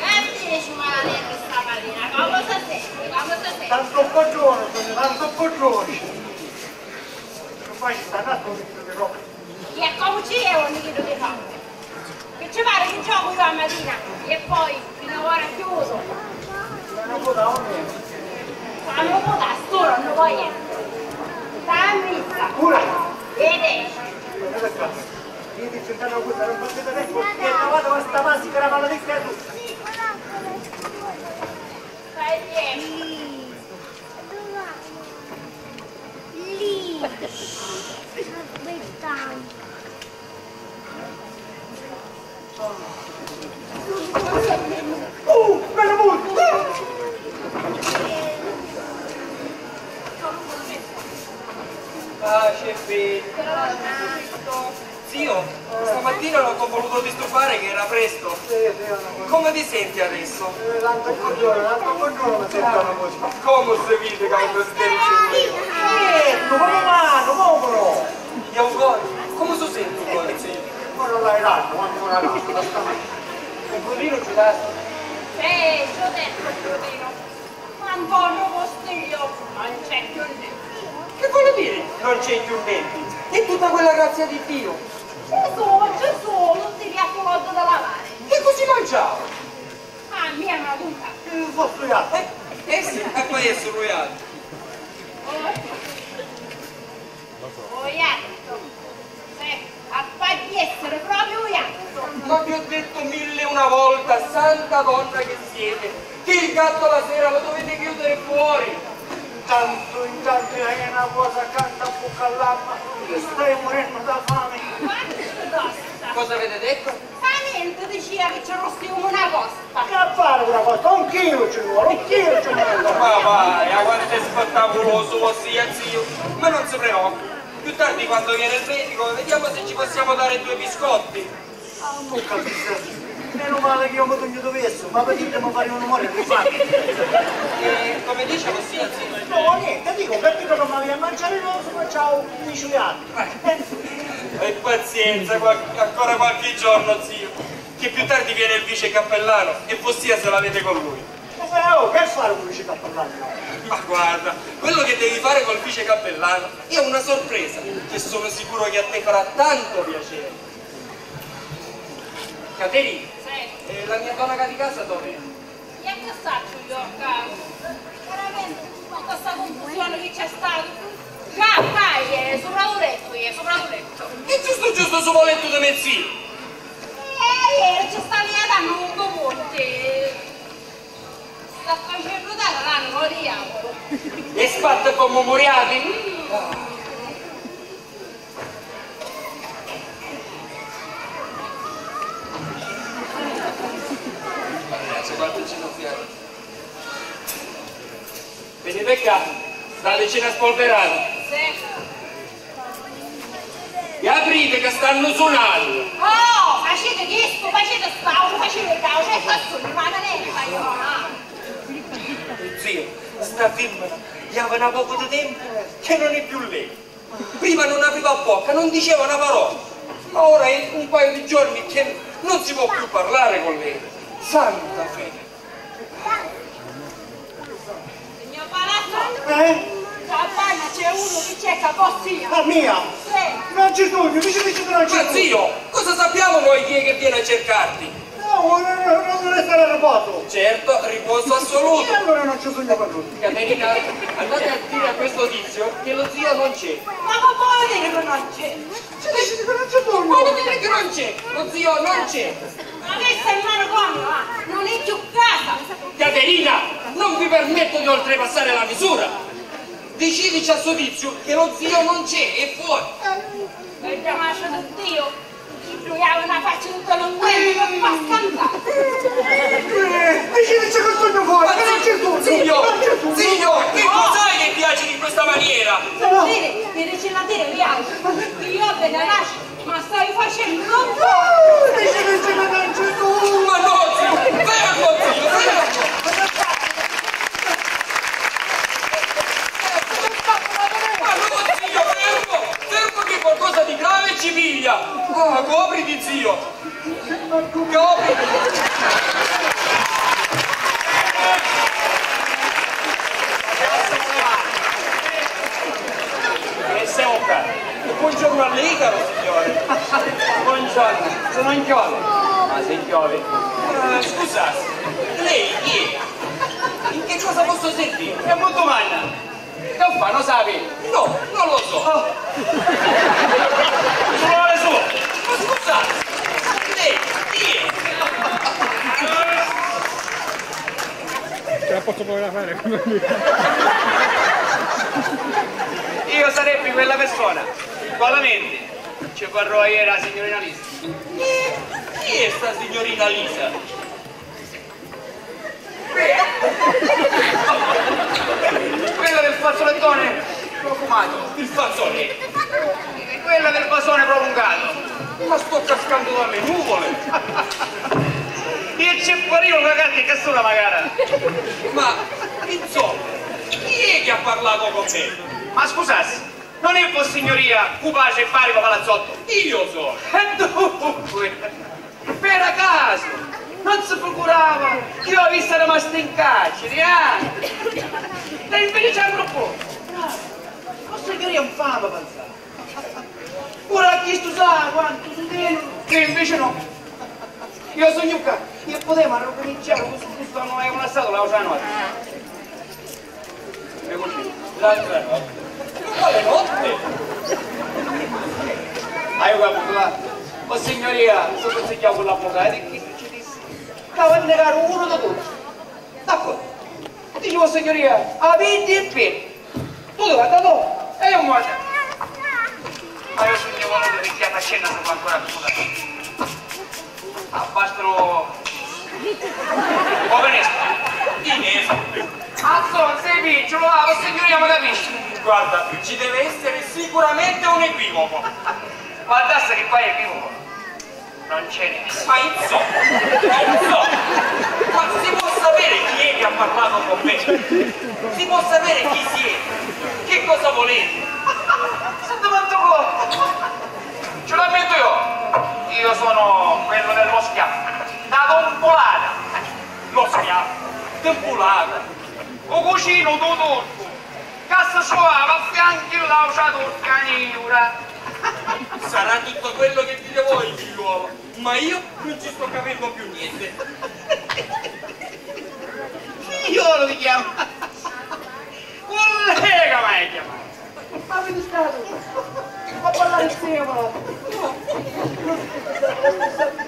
Ah, e dici, malaneddu, stamattina, come si sente? Come si sente? Tanto coglione, sono tanto coglione! Non fai sta tanto di roba! E comu ci è ogni chiddu chi fa? Che ci pare che gioco io a matina e poi fino a ora chiuso? Ma non può da ogni. Ma non può da solo, non vuoi niente. Sta a missa. Pure. E te. Io ti sento una cosa, non potete adesso, che è arrivata questa maschera maledetta e tu. Stai bene. Lì. Aspetta. Oh, bella musica! Pace e bene. Zio, stamattina non t'ho voluto disturbare che era presto. Sì, sì, una cosa. Come ti senti adesso? Eh, tanto buongiorno, tanto buongiorno, mi sento una voce. Come si vede che hai un desiderio? Certo, come mano, povero! Io ancora? Come si sente ancora, zio? Ma non l'hai dato, quando non l'hai dato, basta. Un burrino ci dai? Sì, ci ho detto, burrino. Antonio Costiglio, non c'è più niente. Che vuol dire non c'è più niente? È tutta quella grazia di Dio. Gesù, Gesù, non ti Fu voddu da lavari. Chi così mangiau? Ah, mia ma conta. Eh, fu stuiatu. Eh, eh sì, e poi è stuiatu. Oiatto. Eh, a paghi essere proprio oiatto. Ma vi ho detto mille e una volta, santa donna che siete, che il gatto la sera lo dovete chiudere fuori. Intanto, intanto è una cosa accanto a bocca all'acqua, che stai morendo da fame. Quanto ti costa? Cosa avete detto? Fa niente, dicia che ci arrostìumu na costa. Che fare una costa? Un chilu ci vuole, un chilu ci vuole. Ma vai, a quanto è spettaculoso, vossia zio. Ma non si preoccupi. Più tardi, quando viene il medico, vediamo se ci possiamo dare due biscotti. Ah, non capisco. Meno male che io mi sugnu diverso, ma vedete mi pare un umore di fame. E come dice, vossia zio? No, niente, dico, capito che mi aveva mangiare l'osso, ma ciao, mi ci E pazienza, qual- ancora qualche giorno, zio, che più tardi viene il vice cappellano e vossia se la vede con lui. Eh, oh, che fare con il vice cappellano? Ma guarda, quello che devi fare col vice cappellano è una sorpresa che sono sicuro che a te farà tanto piacere. Caterina, sì, eh, la mia donna di casa dov'è? E che sacciu io, caro? Veramente, tutta sta confusione che c'è stata. Già, dai, eh, sopra lu lettu, eh, sopra lu lettu. E giusto, giusto, sopra lu lettu di me zio. Eh, ieri c'è stata via da un ponte. Sta facendo dare l'anima al diavolo. E spatta come muriati? Venite qua, dateci una spolverata. Sì. E aprite che stanno sunando. Oh, facete chistu, facete st'autru, facete causa e fa sogno, ma non è che fa io, ah. Zio, sta femmina, aveva un poco di tempo che non è più lei. Prima non apriva bocca, non diceva una parola, ma ora è un paio di giorni che non si può più parlare con lei. Santa fede! Signor Palazzo, eh? Campagna c'è uno che cerca vossia. Ah, mia? Sì. Non ci sogno, dici che ci sono. Ma zio, cosa sappiamo noi chi è che viene a cercarti? No, non, non, non vuole stare a riposo. Certo, riposo assoluto. E allora non ci sogno per lui. Caterina, andate a dire a questo tizio che lo zio non c'è. Ma come vuol dire che non c'è? Ci dici che non ci sogno. Vuol dire che non c'è, lo zio non c'è. Ma che sei in mano come, va? Non è più casa. Caterina, non vi permetto di oltrepassare la misura. Diciteci a sto tizio che lo zio non c'è, è fuori. E chiamasciu di Dio, ci pigliava una faccia tutta longuetta per far scantare. Diciteci che sogno fuori, che non ci sogno, zio, non ci sogno. Zio, che cos'hai che piace di questa maniera? Vedi, mi dice la Dio, io, io ve ne lascio. Ma stai facendo un po'! Dici che ce ne mangi tu! Ma no, zio! Fermo, zio! Fermo! Ma no, zio, fermo! Fermo che qualcosa di grave ci piglia! Ah, copriti, zio! Copriti! E se oca. Buongiorno a lei, caro signore. Buongiorno, sono Anchioli. Ah, Anchioli. Eh, scusa, lei chi è? In che cosa posso servire? È molto manna. Che fa, lo sapi? No, non lo so. Oh. Sono le sue. Ma scusa, lei chi è? Ce la posso provare a fare? Io sarebbe quella persona. Qualamente ci parlò ieri la signorina Lisa. Chi è sta signorina Lisa? Quella del fazzolettone profumato. Il fazzoletto? Quella del vasone prolungato. Ma sto cascando dalle nuvole! E ci pariu una carta che sona magari. Ma, insomma, chi è che ha parlato con me? Ma scusassi, non è vossignoria Cupace Barico Palazzotto? Io sono! E dunque, per caso, non si figurava che io avessi rimasto in carcere, ah? E invece c'è un po'. Vossignoria infame, pensate. Ora a chistu sa quantu sutenu? E invece no. Io sognu ccà, e putemu arrucuminciari cu stu fustanu e una scatula l'autra notti. L'autra notti? Ma quale notti? Ah, io capu, là. Vossignoria, si cunsigghiau cu l'avvucati e chi ci dissi? Ca va a negari unu di tutti. D'accordu. Dici, vossignoria, aviti e piri. Tu ti guarda tu e io morta. Ma io sugnu venutu picchì a faccenda si fa ancora più. Abbastru. Va benissimo. Dinesi. Azzò, sei piccolo, va, vossignoria mi capisci. Guarda, ci deve essere sicuramente un equivoco. Guardasse che qua è equivoco. Non ce n'è. Ma insomma, insomma, ma si può sapere chi è che ha parlato con me? Si può sapere chi siete? Che cosa volete? Senti quanto corto! Ce l'ammetto io! Io sono quello dello schiaffo. Da Tumpulata! Lo schiaffo? Tumpulata? O cucino tu turco! Cassa suava a fianchi l'autra turca nera! Sarà tutto quello che dite voi, figliuolo. Ma io non ci sto capendo più niente. Figliolo ti chiama? Collega m'hai chiamato! Ma vedi stato? Ma parlare insieme!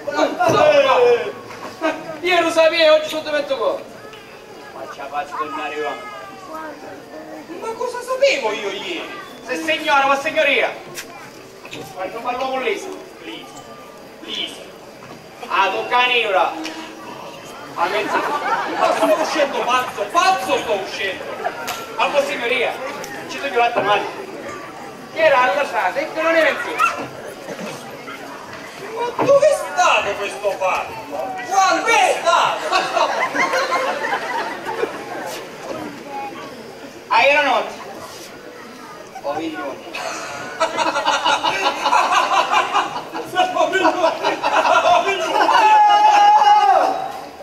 Insomma, io lo sapevo, oggi sono diventato. Ma ci la faccio tornare io. Ma cosa sapevo io ieri? Sissignora, vossignoria! Quannu parlu cu Lisa? Lisa. Lisa. Ah, tu canivra! Ma pensa, ma sto uscennu pazzo, pazzo sto uscennu! A vossignoria, ci tu giurato male? Chi era alla strada e che non era insieme. Ma dove è stato questo fatto? Quando è stato? Aiera notti. O pigliuni.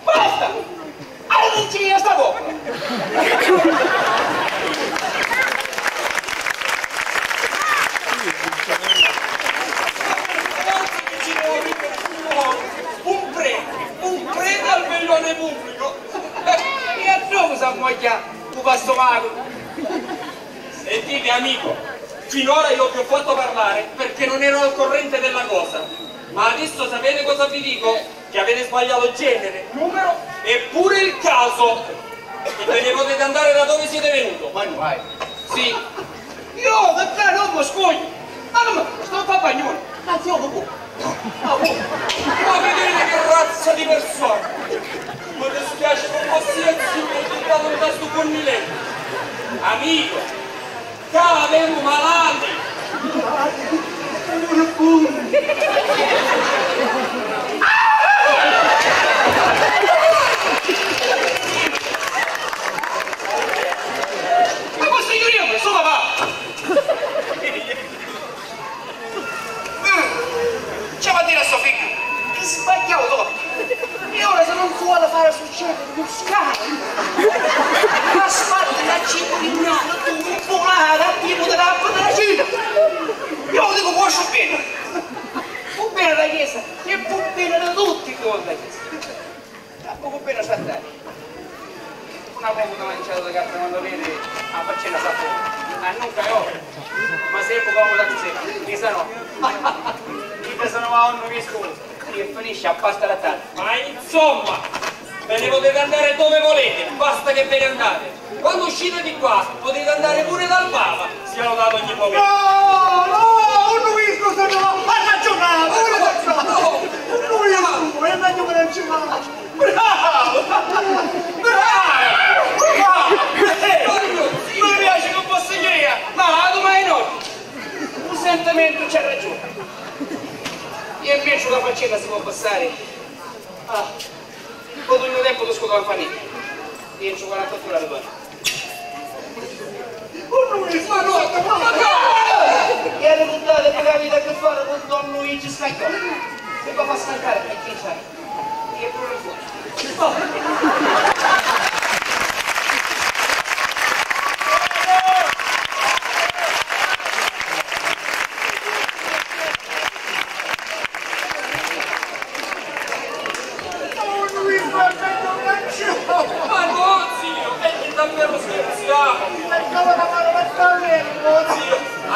Basta! Arrinci sta bocca! Un prete, un prete al veglione pubblico! E a noi s'ammoglia un passo magro! Sentite, amico, finora io vi ho fatto parlare perché non ero al corrente della cosa, ma adesso sapete cosa vi dico? Che avete sbagliato genere, numero e pure il caso! E ve ne potete andare da dove siete venuto. Ma vai. Sì. Io da qua non mi scoglie! Ma non mi sto a fare bagnone! Anzi, io mi... Ma vedete che razza di persona! Mi dispiace, non posso essere diventato un caso con Milena. Amico, ccà avemu malati! Malati? Pure pure! Ma questo io, io, so papà! Ah, ci va a dire a so figghiu chi sbagghiau troppu. E ora se non si vuole fare succedere un scandalo, ma sbatte a cinquanta anni, tu un pulare a tipo della cena. Io lo dico, vuoi bene? Fu bene la chiesa e fu bene da tutti i giorni. Tra poco appena saltati. Una poco una manciata di carta quando vede a faccenda sta fuori. A nunca è ora. Ma se è poco da così, mi sa no. Io sono va un vescovo e finisce a pasta lattata. Ma insomma, ve ne potete andare dove volete, basta che ve ne andate. Quando uscite di qua potete andare pure dal Papa, sia lodato ogni momento. No, no, un vescovo se no, ha ragione, ha ragione. Un vescovo, è meglio che non ci va. Bravo! Bravo! Bravo! Eh, mi piace che posso dire, ma la domani no. Un sentimento c'ha ragione. E invece la faccenda si può passare. Ah, tutto il mio tempo lo scudo a famiglia. Io c'ho quarantotto ore di... E alle puntate poi avete a che fare con Don Luigi Scaglione. E poi fa stancare perché c'è. E pure fuori.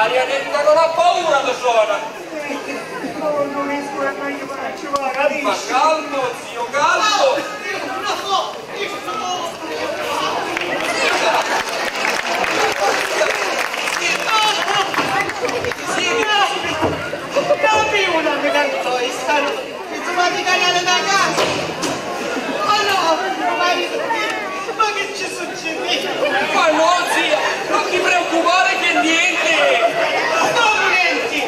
Marianetta non ha paura di suona. Oh, non riesco a mai, ma ci va, capisci? Ma calmo, zio, calmo. Capi una mi cantò e stanotte. Mi trovate cagare da casa! Oh no, ma io, ma che ci succede? Ma no, zia, non ti preoccupare che niente! No, niente!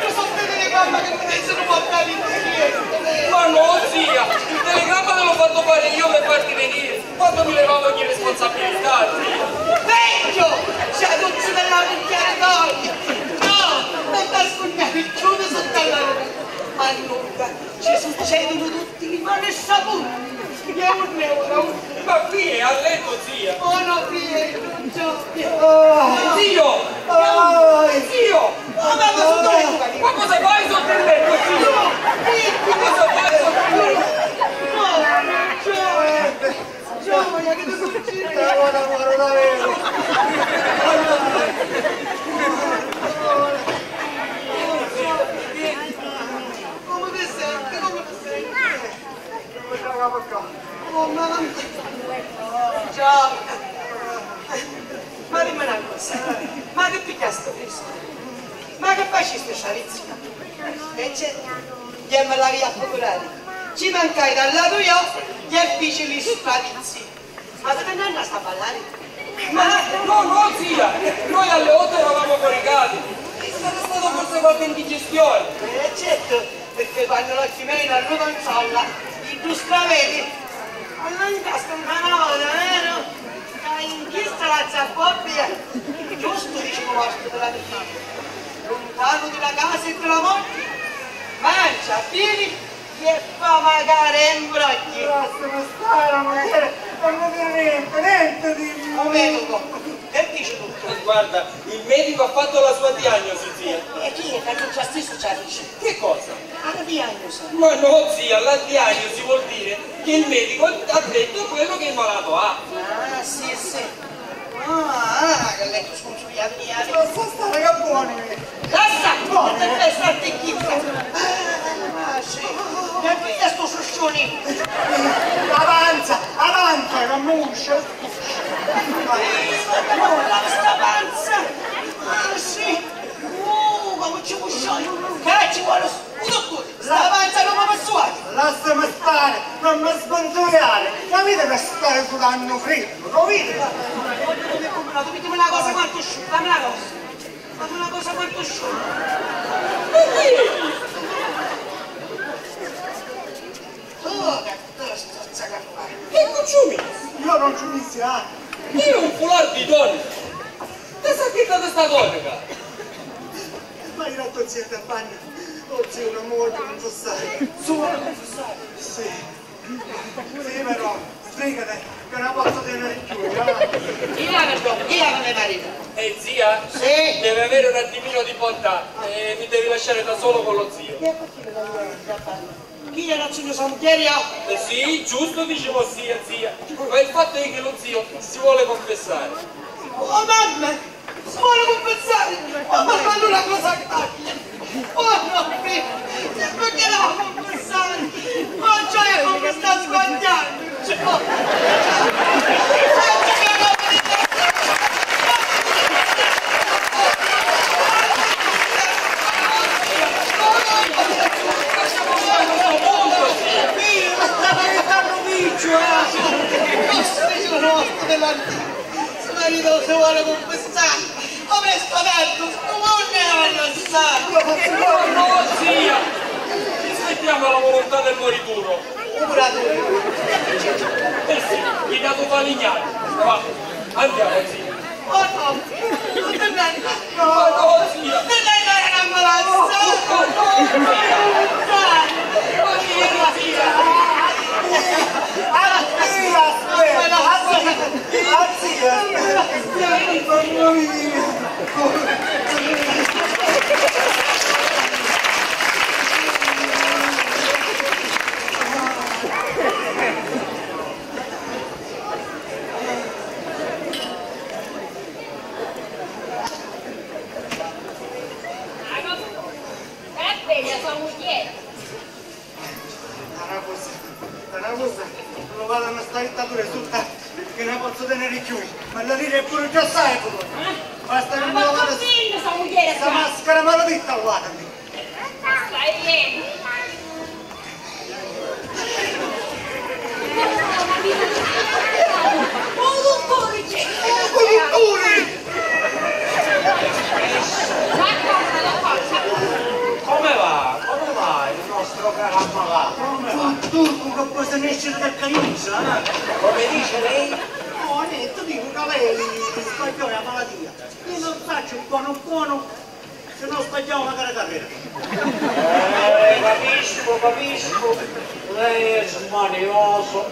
Mi sono delle gamba che mi sono portati in giro! Ma no, zia, il telegramma te l'ho fatto fare io per farti venire, quando mi levavo ogni responsabilità, zia! Vecchio! C'è tutto della vecchia ricordi! No, non ti ascoltare il ciulo sotto la luna! Ma nunca! Ci succedono tutti i mali sapori. Io non ne ora. Ma qui è a letto, zia. Oh no, qui è il giorno. Zio! Zio! Ma cosa fai sotto il letto, zio? Ma cosa fai sotto il letto? No, no, no, no. Gioia, che ti succede? Come ti senti? Come ti senti? Oh, mamma. Ciao. Ma dimmi una cosa, ma che pigghiasti presto? Ma che facisti sta vizia? E certo, io me la via a procurare. Ci mancai dal lato io, gli uffici li stravizzi. Ma state andando a sta ballare? Ma no, no, zia! Noi alle otto eravamo coricati! E sarà stato forse qualche indigestione! Eh, certo, perché quando l'occhi meni a lu consola, i tu stravedi, allora in casa un canavone, vero? Dai, in chi sta la zappopia? Giusto, dice, vostro della vita. Lontano della casa e della morte, mangia, bevi, e fa magari e imbrogli. Lassami stare, ma non mi dire niente, niente, dimmi. Un medico, che dice tutto? Eh, guarda, il medico ha fatto la sua diagnosi, zia. E chi è? Che non c'è stesso ci dice? Che cosa? La diagnosi. Ma no, zia, la diagnosi vuol dire che il medico ha detto quello che il malato ha. Ah, sì, sì. Ah, ah, che letto sconsugliato mia. Lascia stare, che buoni! Lascia! Buoni! Che te fai sta ticchizza? Ah, sì. E chi è sto sciuscioni? Avanza, avanza, che muscia! Guarda sta panza! Ah, sì! Uh, come ci muscioni! Che ci vuole un dottore? Sta panza non mi persuade! Lassami stare, non mi sbanduriare! Capite che stai sudando freddo, capite? Dammi una cosa quanto sciù, dammi una cosa. Dammi una cosa quanto sciù. Oh, che tosta sta campana! Che non ci ho messo? Io non ci ho messo, ah! Io un foulard di donna! Ti sa che è stata sta tonica? Ma io la sto zia da bagno. Oh zio, una morte non so stare. Solo non so stare? Sì. Sì, però, sbrigati, che non posso tenere più, eh. Chi l'ha, chi l'ha come marito? Eh, zia? Sì. Deve avere un attimino di bontà. Eh, mi devi lasciare da solo con lo zio. E perché non lo vuoi da fare? Chi è, non si sa, mugghieri, ah? Eh, sì, giusto, dice vossia, zia. Ma il fatto è che lo zio si vuole confessare. Oh, mamma! Si vuole confessare? Oh, ma fanno una cosa a cagna! Oh, no, perché la vuole confessare? Oh, cioè, come sta sbagliando? Cioè, oh, sto marito si vuole confessare! Avrei sparato, sto mondo era lassare! No, no, zia! Rispettiamo la volontà del morituro! Pure tu! Eh sì, mi dato falignare! Va, andiamo, zia! Oh no! Non ti nn'hai! No, no, zia! Non ti nn'hai andare a ammalare! Dai! Dai! Dai! Aspetta, aspetta! Aspetta! Aspetta! Aspetta! Vada, mi sta dittatura è sutta, che non la pozzo tenere più, ma la lira è pure già assai pure. Basta che me la vada sta maschera maleditta all'armi. Stai bene. Oh, dottore, c'è... Oh, dottore! Come va? Come va il nostro caro ammalato? Come va? Un turco che può nescere da camicia, eh? Come dice lei? No, niente, dico che lei sbagliò la malattia. Io non faccio buono buono se non sbagliavo magari carriera. Eh, capisco, capisco. Lei è smanioso.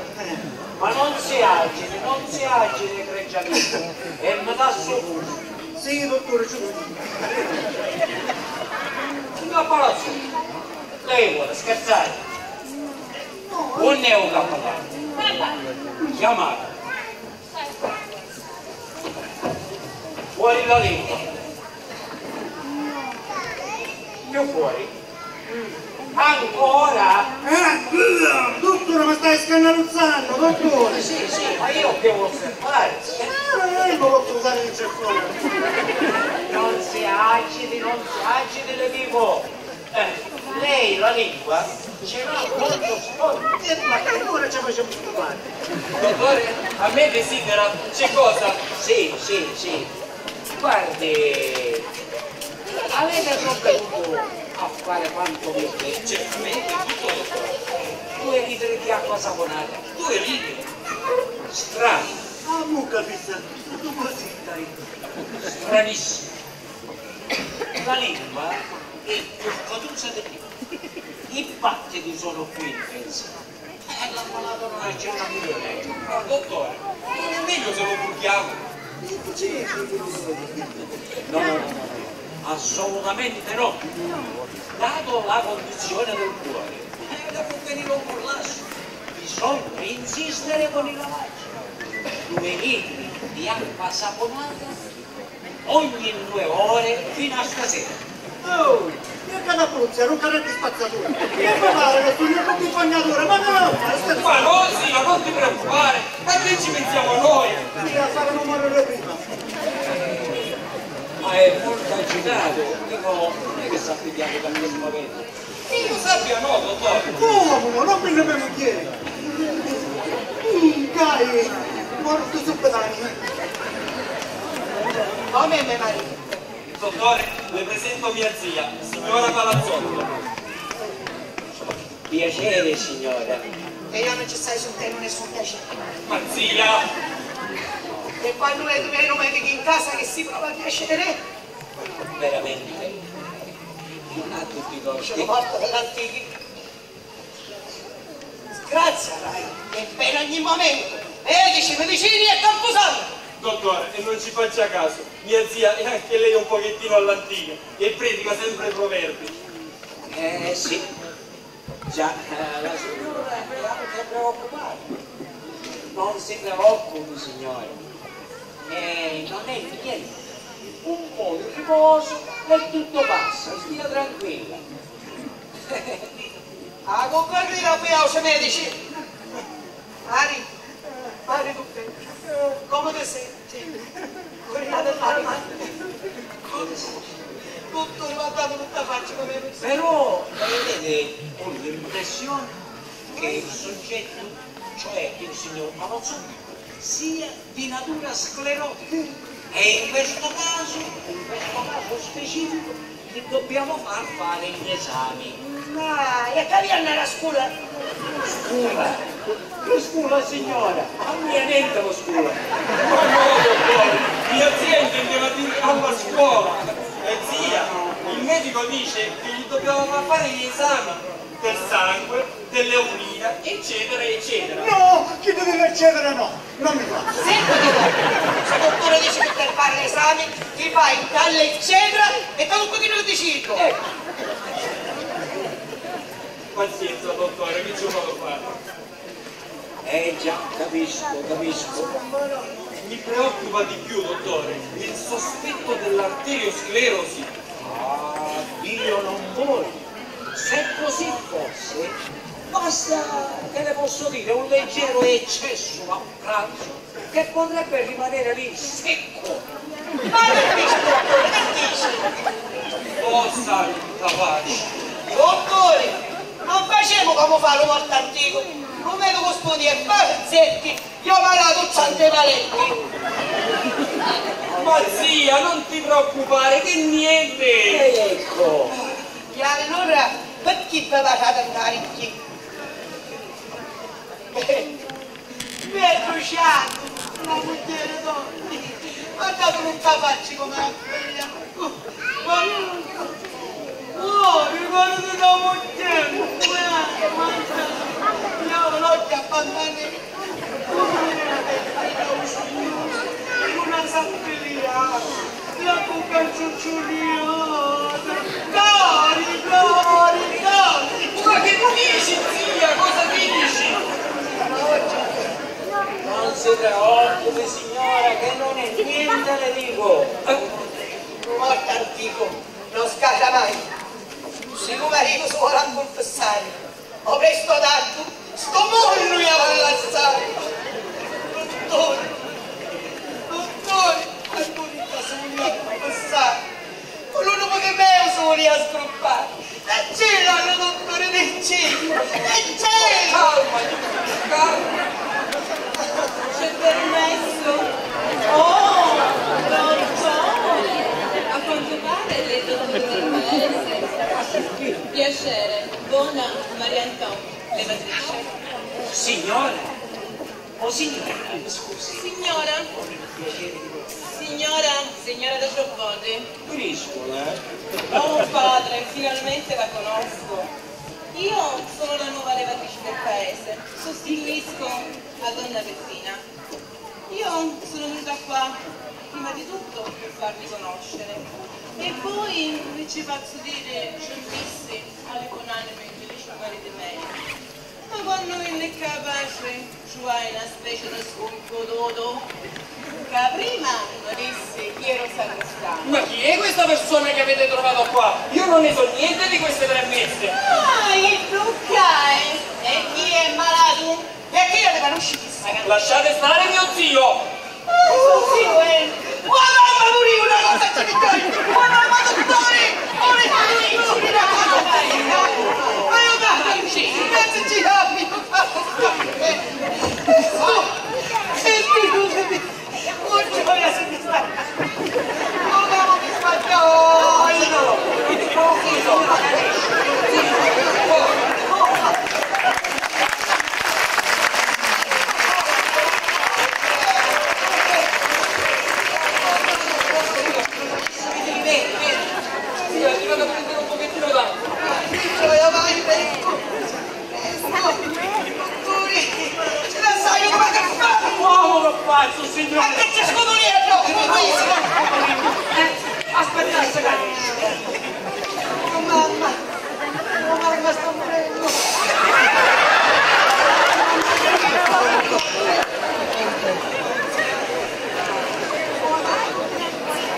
Ma non si agiti, non si agiti, egregio amico, e mi dà sto fuso. Sì, dottore, ci vuole. Signor Palazzo, lei vuole scherzare? Unn'è u capitanu? Chiamate. Fuori la lingua. Più fuori. Ancora? Eh, dottore, mi stai scannaluzzando, dottore! Sì, sì, ma io devo osservare. Eh, io non posso usare il cellulare. Non si agiti, non si agiti, le dico. Eh, lei la lingua ce l'ha molto sporca. Eh, ma che ora ci facciamo scopare? Dottore, a me desidera, c'è cosa? Sì, sì, sì. Guardi, avete provveduto a fare quanto mi ho detto? Certamente, tutto, dottore. Due litri di acqua saponata. Due litri? Strano. Ah, mucca fissa, tutto così, dai. Stranissimo. La lingua è più fatosa di me. I battiti sono più intensi. E l'ammalato non accenna più. Ma dottore, non è meglio se lo purghiamo? No, no, no, no, no. Assolutamente no. Dato la condizione del cuore, eh, può venire un collasso. Bisogna insistere con il lavaggio. Due litri di acqua saponata ogni due ore fino a stasera. Oh, che catapruzza, ruccaretti spazzatura! Che mi pare che sugnu un accumpagnatura, ma no! Ma no, sì, ma non ti preoccupare, ma che ci pensiamo noi? Sì, a fare un morire prima. Ma è molto agitato, dico, non è che sta pigliando tanto spavento. Che io sappia no, dottore. Come no? Non mi ne mugghieri. Mm, dai, morto subito. Come me marito? Dottore, le presento mia zia, signora Palazzotto. Piacere, signora. E io non ci stai sentendo nessun piacere. Ma zia! E quando vedo meno medico in casa che si prova piacere? Veramente, non ha tutti i torti. Sono morto dall'antichi. Sgraziarai, è bene ogni momento. Medici, medicini e campusanti. Dottore, e non ci faccia caso. Mia zia è anche lei un pochettino all'antica e predica sempre proverbi. Eh, sì. Già, eh, la signora è anche preoccupata. Non si preoccupi, signore. Eh, non è niente. Un po' di riposo e tutto passa, stia tranquilla. Ah, con carriera qui a medici. Ari, Ari, tu come ti senti? Corina dell'anima. Tutto ribaltato, tutta faccia come... Però, eh, vede, ho l'impressione che il soggetto, cioè il signor Palazzotto, sia di natura sclerotica. E in questo caso, in questo caso specifico, gli dobbiamo far fare gli esami. Ma e che viene la scuola? Scuola? Che scuola, signora? A mia niente la scuola. Ma no, dottore, mia zia intendeva dire alla scuola. Eh, zia, il medico dice che gli dobbiamo far fare gli esami del sangue, delle urine, eccetera, eccetera. No, chi ti dice eccetera no, non mi piace. Senti, dottore, se il dottore dice che per fare l'esame ti fai dall'eccetera e tu quello che dici tu. Eh. Pazienza, dottore, che ci vuole fare? Eh già, capisco, capisco. Mi preoccupa di più, dottore, il sospetto dell'arteriosclerosi. Ah, Dio non voglia. Se così fosse, basta, che le posso dire, un leggero eccesso a pranzo che potrebbe rimanere lì secco. Ma che dici, dottore? Che dici? Oh, santa pace! Dottore, non facemu comu fa lu mortu anticu. Lu medicu spuni e fa zetti. Io malatu c'ante valenti. Ma zia, non ti preoccupare, che niente. Ecco. E allora perché vi parlate nta ricchi? Mi è bruciato la mugliera d'oggi. Guardate tutta faccia come la quella. Oh, mi pare di una mugliera. Guarda, guarda. Io l'occhio a bambini. Una sappia, la cucca ciucciuliata. Cori, cori, cori. Ma che dici, zia? Cosa dici? Non si preoccupi, signora, che non è niente, le dico. Mortu anticu non scata mai. Si lu maritu si vuole a cunfissari, o prestu o tardu, stu munnu ia va lassari. Dutturi, dutturi, a curita si vulia cunfissari, cu lu numu di meu si vulia sgruppari. E c'è l'allu dutturi di ci? E c'è? Calma, calma. C'è permesso? Oh, pronto? A quanto pare lei è il dottore del paese. Piacere, Bona Marianton, levatrice. Signora? Oh, signora, mi scusi. Signora. Con il piacere di conoscere. Signora, signora da Giobbote. Briscola, eh? Oh, padre, finalmente la conosco. Io sono la nuova levatrice del paese, sostituisco a donna Peppina. Io sono venuta qua prima di tutto per farmi conoscere e poi mi ci faccio dire: "Ci ho messi alle buonanime di Lucio Maria di me." Ma quannu vinni ccà paci, ci vai na specie di scumpututu, ca prima mi dissi chi era un sacrestano. Ma chi è questa persona che avete trovato qua? Io non ne so niente di queste tre messe. Ah, il Luca, eh? E chi è malatu? E chi la conosci chissà? Lasciate stare mio zio! Oh, zio, eh! Madonna, morì una cosa ci dico! Madonna, dottore! Morì una cosa ci dico! Aiutateci! Grazie, ci aiutateci! Oh, aiutatemi! Oh, gioia, signora! Oh, mamma, mi sbaglio! Aiuto! Uomo che faccio, signore? Ma che c'è scuduliello? Aspetta, aspetta. Oh, mamma. Oh, mamma, sto morendo.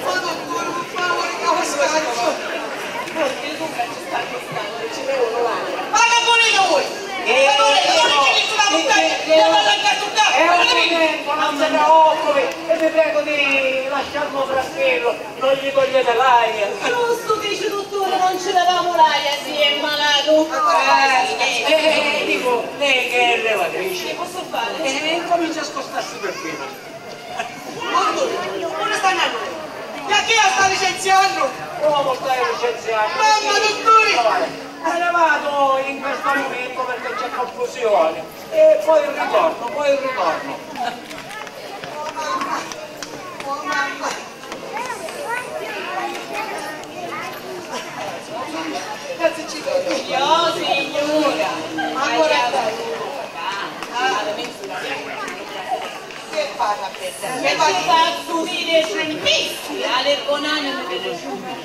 Oh, dottore, per favore, che ho sbagliato. Ma che volete voi? Ma volete, non è che ci sta buttando, che vado a tuttare, è un momento, non si preoccupi, e vi prego di lasciarlo tranquillo. Non gli togliete l'aria. Giusto dice, dottore, non ci levamu l'aria, sì, è malato. Eh, eh, eh, dico, lei che è levatrice. Che posso fare? Eh, comincia a scostarsi per prima. Dottore, dove sta andando? E a chi la sta licenziando? Come stai licenziando? Mamma, dottore! Allora, me ne vado in questo momento perché c'è confusione. E poi ritorno, poi ritorno. Oh, mamma! Oh, mamma! Io, signora, ancora. Che parla per te? Che parla? Faccio dire servizi alle buonanime delle giovani.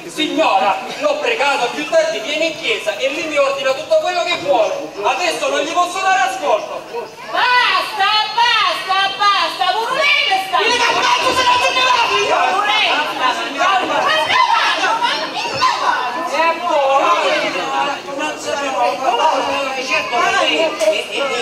Signora, l'ho pregato, più tardi viene in chiesa e lì mi ordina tutto quello che vuole. Adesso non gli posso dare ascolto. Basta, basta, basta, puru lei mi sta. Io ti ammazzo se non te ne vai! Puru lei mi sta. Ma no, ma no, ma no, ma no.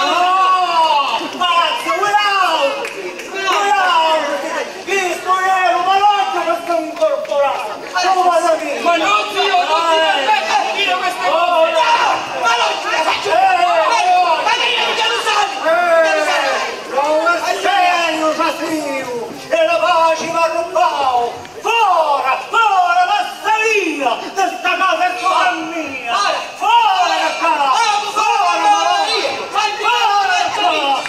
No! Pazzu, vuoi l'auto? Vuoi l'auto? Chistu è un malocchio che sta incorporato! Come la vedi? Ma no, zio, non ti permetto di dire queste cose! No! Ma non ce la faccio! Ma che io non lo so! Non lo so! Fora, fora, passa via! Sta casa è tua mia! Fora da qua! Fora! Fora da qua! Fora!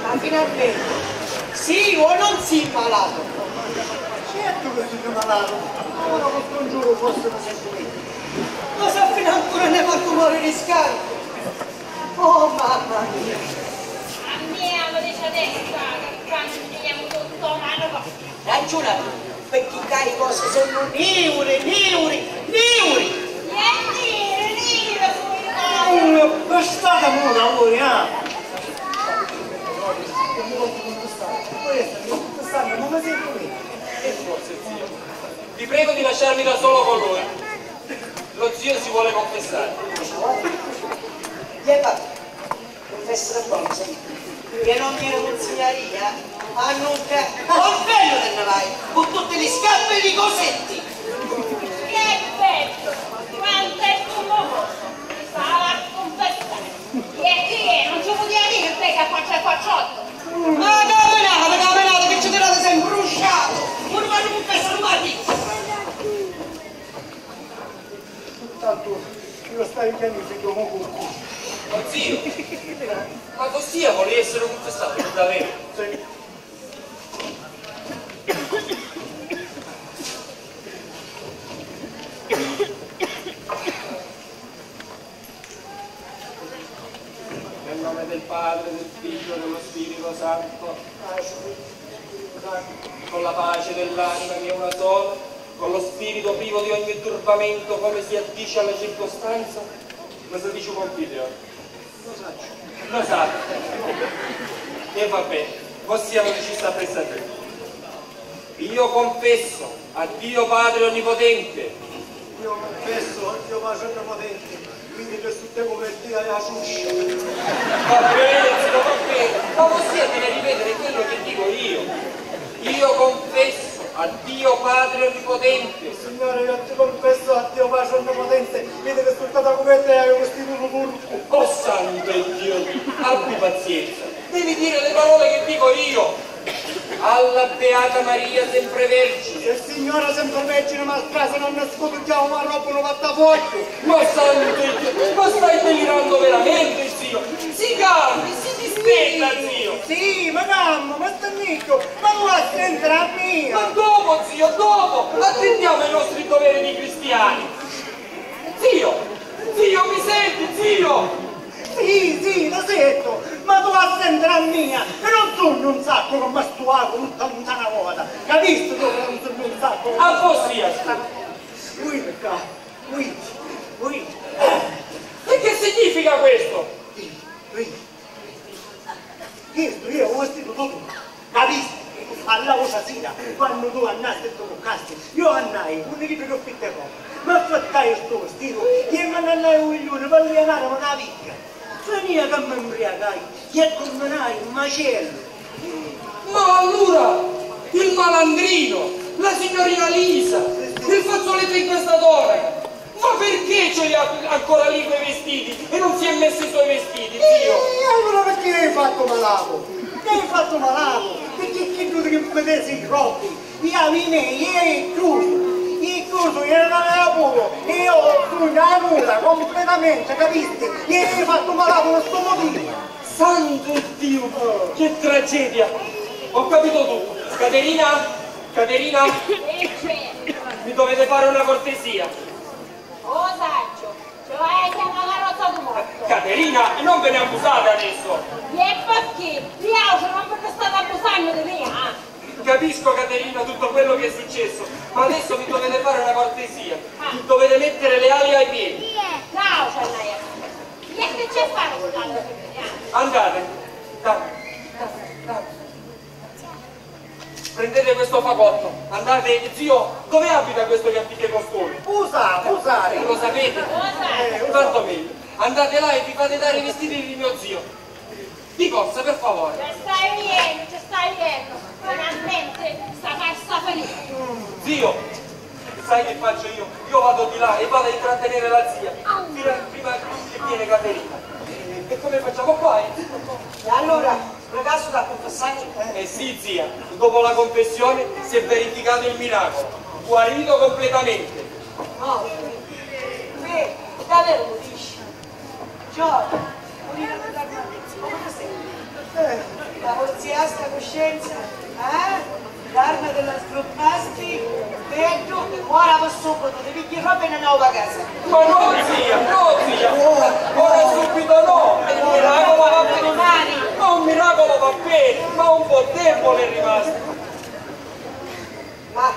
Ma finalmenti, sì o non sì malatu? Certu ca sugnu malatu, ma ora cu stu ngiuru forsi mi sentu megghiu. Ma se fino ancora ne fattu moriri scartu! Oh, mamma mia! A mia mi dici adesso ca quannu finimu tuttu, ma no va. Ragiuna tu, picchì ccà i cosi sunnu niuri, niuri, niuri! E niri, niri sunnu i cosi! Una bastata muta, voi, ah! Che mi posso contestare? Può essere che tutto stanno, ma mi sento bene. Che forse, zio? Vi prego di lasciarmi da solo con lui. Lo zio si vuole confessare. Iè, papà, cunfessa bonu, sì. Che non mi cunsigliaria a nunca. Confermo te ne vai, con tutti gli scarpe e i cosetti. Che bello! Quanto è fumoso! Mi stava a confessare. E chi è? Non ci vuol dire che pesa quattro e quattro otto. Ma camminate, camminate, che ci tirate sempre brusciato! Pure quando confessa un marito! Tantu io staiu chianizzu e mo cuccu. Ma zio, ma vossia voli essere cunfessatu pi daveru? Sì. Nel nome del Padre, del Figlio e dello Spirito Santo. Con la pace dell'anima che è una sola, con lo spirito privo di ogni turbamento, come si addice alla circostanza, cosa dice un confidio? Lo saccio. Lo sa. E vabbè, possiamo dicere sta pressa a te. Io confesso a Dio Padre Onnipotente. Io confesso a Dio Padre Onnipotente, quindi che su te come Dio è la ciuscia. Va bene, zio, va bene, ma possiate ripetere quello che dico io? Io confesso a Dio Padre Onnipotente. Signore, io ti confesso a Dio Padre Onnipotente, vidi che stu catacumetu è vestito di turco. Oh santo Dio, abbi pazienza, devi dire le parole che dico io. Alla Beata Maria sempre Vergine. E Signore sempre Vergine, ma a casa non nascondo già una roba, un vattafoglio. Ma santo Dio, ma stai delirando veramente, zio? Si calmi, si distenda, zio. Sì, ma calmo, ma sta nitto, ma tu a sentire a mia. Ma dopo, zio, dopo, attendiamo ai nostri doveri di cristiani. Zio, zio, mi senti, zio? Sì, sì, lo sento, ma tu a sentire a mia, e non sugnu un sacco come stu ago tutta luntana vota, capisti tu che non sugnu un sacco come... A vossia, scusa. Uicca, uicca, uicca. E che significa questo? Uicca, uicca. Chistu io u vestitu tuttu, capisti? All'autra sira, quannu tu annasti e tu cuccasti, io annai, unni chiddu chiù fitti e roba. M'affittai stu vestitu, e mi nn'annai u vigliuni p'allianarimi na picca. Finìa ca mi mbriacai, e cumminai un macellu. Ma allura il malandrino, la signorina Lisa, il fazzoletto inquestatore, ma perché ce li ha ancora lì quei vestiti e non si è messo i suoi vestiti, zio? E allora perché hai fatto malato? Che hai fatto malato? Perché chi tu ti vedessi i robbi? Io i miei, io è chiuso, io è chiuso, io non avevo puro, io sono una nuda completamente, capisti? Io hai fatto malato per sto motivo. Santo Dio, che tragedia! Ho capito tutto. Caterina, Caterina, mi dovete fare una cortesia. Oh, saggio, ci vai a chiamare la carrozza di morto. Caterina, non ve ne abusate adesso. E perché? Io non ve ne state abusando di me, ah? Capisco, Caterina, tutto quello che è successo, ma adesso mi dovete fare una cortesia. Ah. Mi dovete mettere le ali ai piedi. No, c'è la... E che c'è fare con l'altro? Andate, dai, dai, dai. Prendete questo fagotto, andate, zio, dove abita questo che affitta i costumi? Usa, usare. Lo sapete? Tanto meglio. Andate là e vi fate dare i vestiti di mio zio. Di corsa, per favore. Ci stai viendo, ci stai viendo. Finalmente sta farsa finita. Zio, sai che faccio io? Io vado di là e vado a intrattenere la zia. Fino a, prima che viene Caterina. E come facciamo qua, eh? E allora? Una casa da confessare? Eh sì, zia, dopo la confessione si è verificato il miracolo. Guarito completamente. No. Beh, davvero lo dici? Giorgio, vuoi dire una cosa? Come ti senti? Eh. La polizia sta coscienza? Eh? L'arma della sgruppasti? Peggio, ora va subito, ti pigli roba e ne andiamo a casa. Ma no, zia, no, zia, ora, ora subito no, il miracolo va bene, ma un miracolo va bene, ma un po' tempo è rimasto. Ma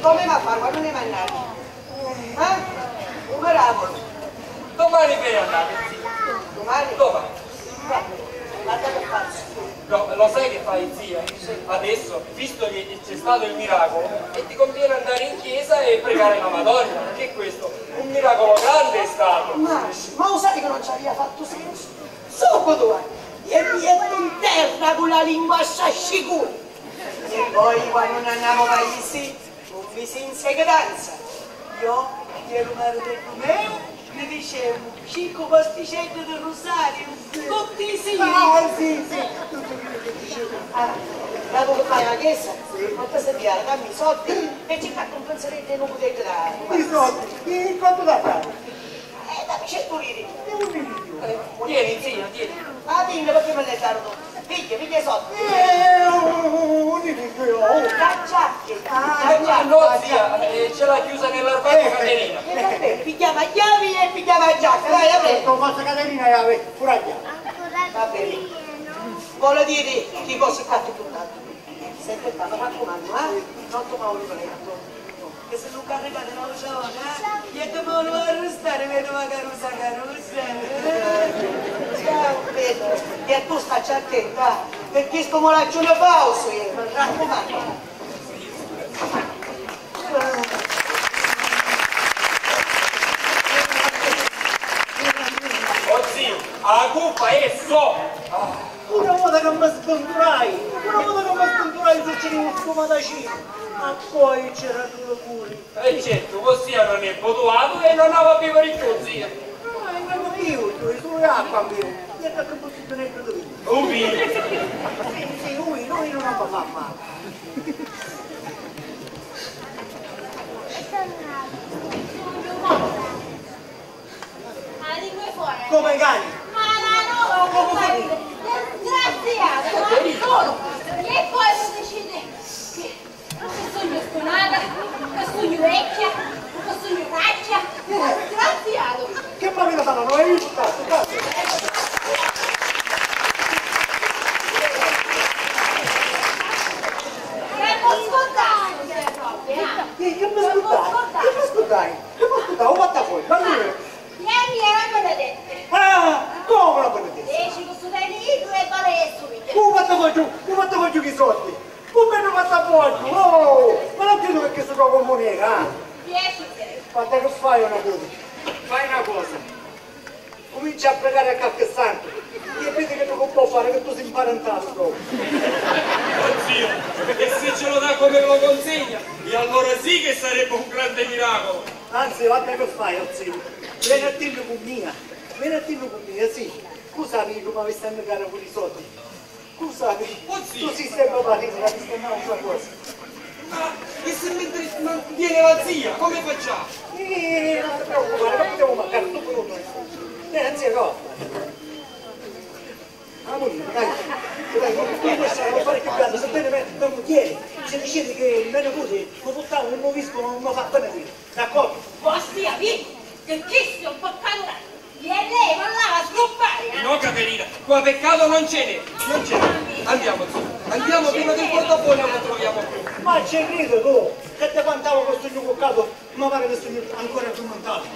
come va a fare quando ne mannaggi? Eh? Un miracolo. Domani ve ne andate, zia. Domani? Domani. Guarda che faccio. No, lo sai che fai, zia? Adesso, visto che c'è stato il miracolo, e ti conviene andare in chiesa e pregare la Madonna, perché questo, un miracolo grande è stato. Ma, ma lo sai che non ci aveva fatto senso? Subito, eh, e mi metto in terra con la lingua a sciacquicuni. E poi quando andiamo a paesi, un mese in seguitanza, io e lu maritellu meu ni dicemu cincu pasticeddi di rusario tutti i siri. Ah, sì, sì, tutto quello che dicevo. Ah, dopo che fai la chiesa, sì, non ti stai a dammi i soldi e ci faccio un penseretto e non potete dare. I soldi? E quanto da fare? Eh, dammi cento liri. E un milione. Eh, tieni, zia, tieni. Ah, dimmi perché me l'hai dato tu. Piglia, piglia i soldi. Eh, oh, oh, oh, oh, dimmi che ho. La giacca. Ah, la giacca, no, zia, eh, ce l'ha chiusa nell'armadio Caterina. E vabbè, pigliamo la chiave e pigliamo la giacca, dai, apri. Certo, forza Caterina, eh, vabbè, pure la chiave. Va bene. Vuole dire che cosa fatto tu tanto? Senti qua, mi raccumannu, eh? Non ti muovere il letto. Che se non caricate l'autra ora, eh? Io ti volevo arrestare, vedo la carusa carusa. Ciao, Pedro. E tu stai attenta, eh? Perché sto molaccione falso, eh? Mi raccumannu. Oh zio, la cuppa è so! Una vota che mi sventurai, una vota che mi sventurai, su Stu matacinu, ma poi c'era due culi. E certu, vossia non è votuatu e non havi a biviri cchiù, zia. Ma io non bivu cchiù, sulu acqua bivu. E qualche bottiglione di vino. Un vino? Sì, sì, un vino, un vino non mi fa male. Come cani? Ma no, no, no, no, disgraziato, ma solo. E poi tu dici che, che sugnu stunata, che sugnu vecchia, che sugnu vacchia, disgraziato. Che mi avete fatto? Non hai visto? Che mi scordai, che mi scordai, che mi scordai. Che portata, u vattafogghiu, ma dove? Ieri era benedetto. Ah, come la benedetta? Dici che su venido e vale subito. U vattafogghiu, u vattafogghiu chi soldi. U bellu vattafogghiu, oh, ma non credo che sto gioco moneta, eh? Dieci euro. Guarda che fai una cosa. Fai una cosa. Comincia a pregare a qualche santo. E vedi che tu non puoi fare, che tu sei imparentato. Oh zio, e se ce lo dà come me lo consegna? E allora sì che sarebbe un grande miracolo. Anzi, guarda che fai, o zio. Vieni a dirmi con mia. Vieni a dirmi con mia, sì. Tu sapi che mi avessi a negare pure i soldi. Tu sapi, oh zio, tu sei sempre parito, ma questa è un'altra cosa. Ma e se mentre non viene la zia, come facciamo? Eh, non ti preoccupare, capitemo magari tu pure. Eh, zia, no. Amore, dai, dai, non, non puoi stare, non fare più grande, se bene me, me mugghieri, se dicete che me nipote lo portava un vescovo, non lo fa bene qui, d'accordo? Ostia, Vito, che questo è un peccato grande, e lei non la va a sgruppare, eh? No, Caterina, qua peccato non ce n'è, non ce n'è. Andiamo, zio, andiamo prima che il portafoglio non lo troviamo più. Ma ci credi tu, che ti cantavo questo giuco qua? Ma pare che sugnu ancora addurmintatu.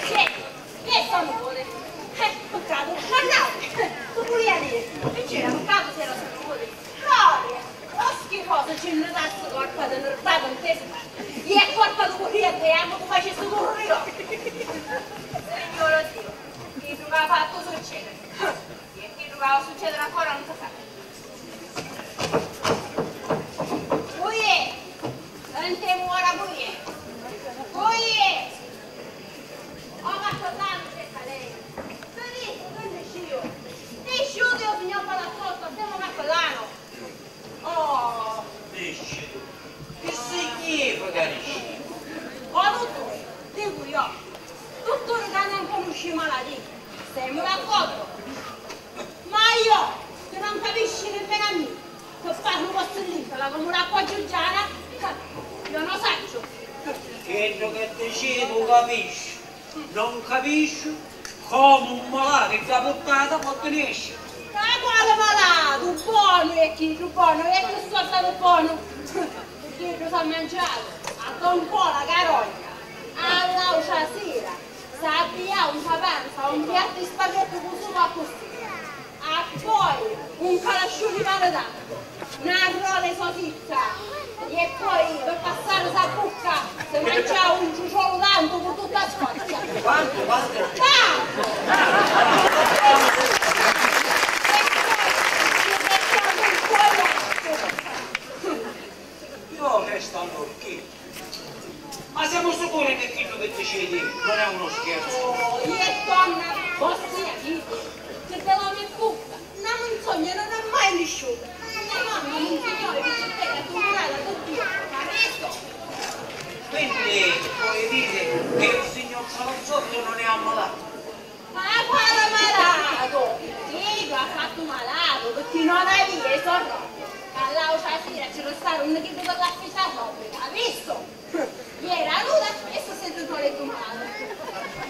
Che, che sta amore? Eh, peccato. Ma no, tu vulia dire. E c'era peccato se era sta amore. Proprio. Oh, schifoso, ci ne dà sta colpa di nerdata in testa. E è colpa di corriente, e hanno che facesse correre. Signore Dio, chi tu ha fatto succedere? E chiddu ca va succedere ancora non si sa. Uie! Sentemu ora, uie! Uie! Oh, ma cosa mi cerca lei? Benissimo, che nesciu! Nesciu, Dio signor Palazzotto, stiamo a Cappellano! Oh! Nesci. Chi significa nesci? O dutturi, dicu io, dutturi ca non canusci i maladii, semu d'accordu? Ma io, chi non capisci nemmeno a mia, chi parru così limpida comu l'acqua giuggiana, io non sacciu. Chiddu chi diciti u capisciu. Non capisciu comu un malatu di dda purtata pò nesciri. Ma quali malatu? Bonu è chiddu, bonu, e chi sto statu bonu? Chiddu s'ha manciatu a don Cola carogna, all'autra sira s'ha avviau nta panza un piattu di spaghetti cusutu accussì. Ah, poi un calasciu di mare tanto, na rola di sosizza, e poi per passare sa bucca si mangiava un ciuciolu tanto con tutta scorza. Quanto, quanto? Tanto! E poi si beccava un po' d'acqua. Io resto all'orchidea. Ma siamo sicuri che chiddu che diciti non è uno scherzo? Oh, e donna, vossia dite che ve l'hanno in bocca, una menzogna non è mai nesciuta. Mia mamma, monsignore, che ci spiega tumorale a tutti, ma questo? Quindi vuoi dire che il signor Palazzotto non è ammalato? Ma quale malatu? Iddu ha fattu malatu picchì non avia i so robbi. All'autra sira ci restaru un chiddu per l'affittu a robbi, ha vistu? Iera nuda e si senti solettu malatu.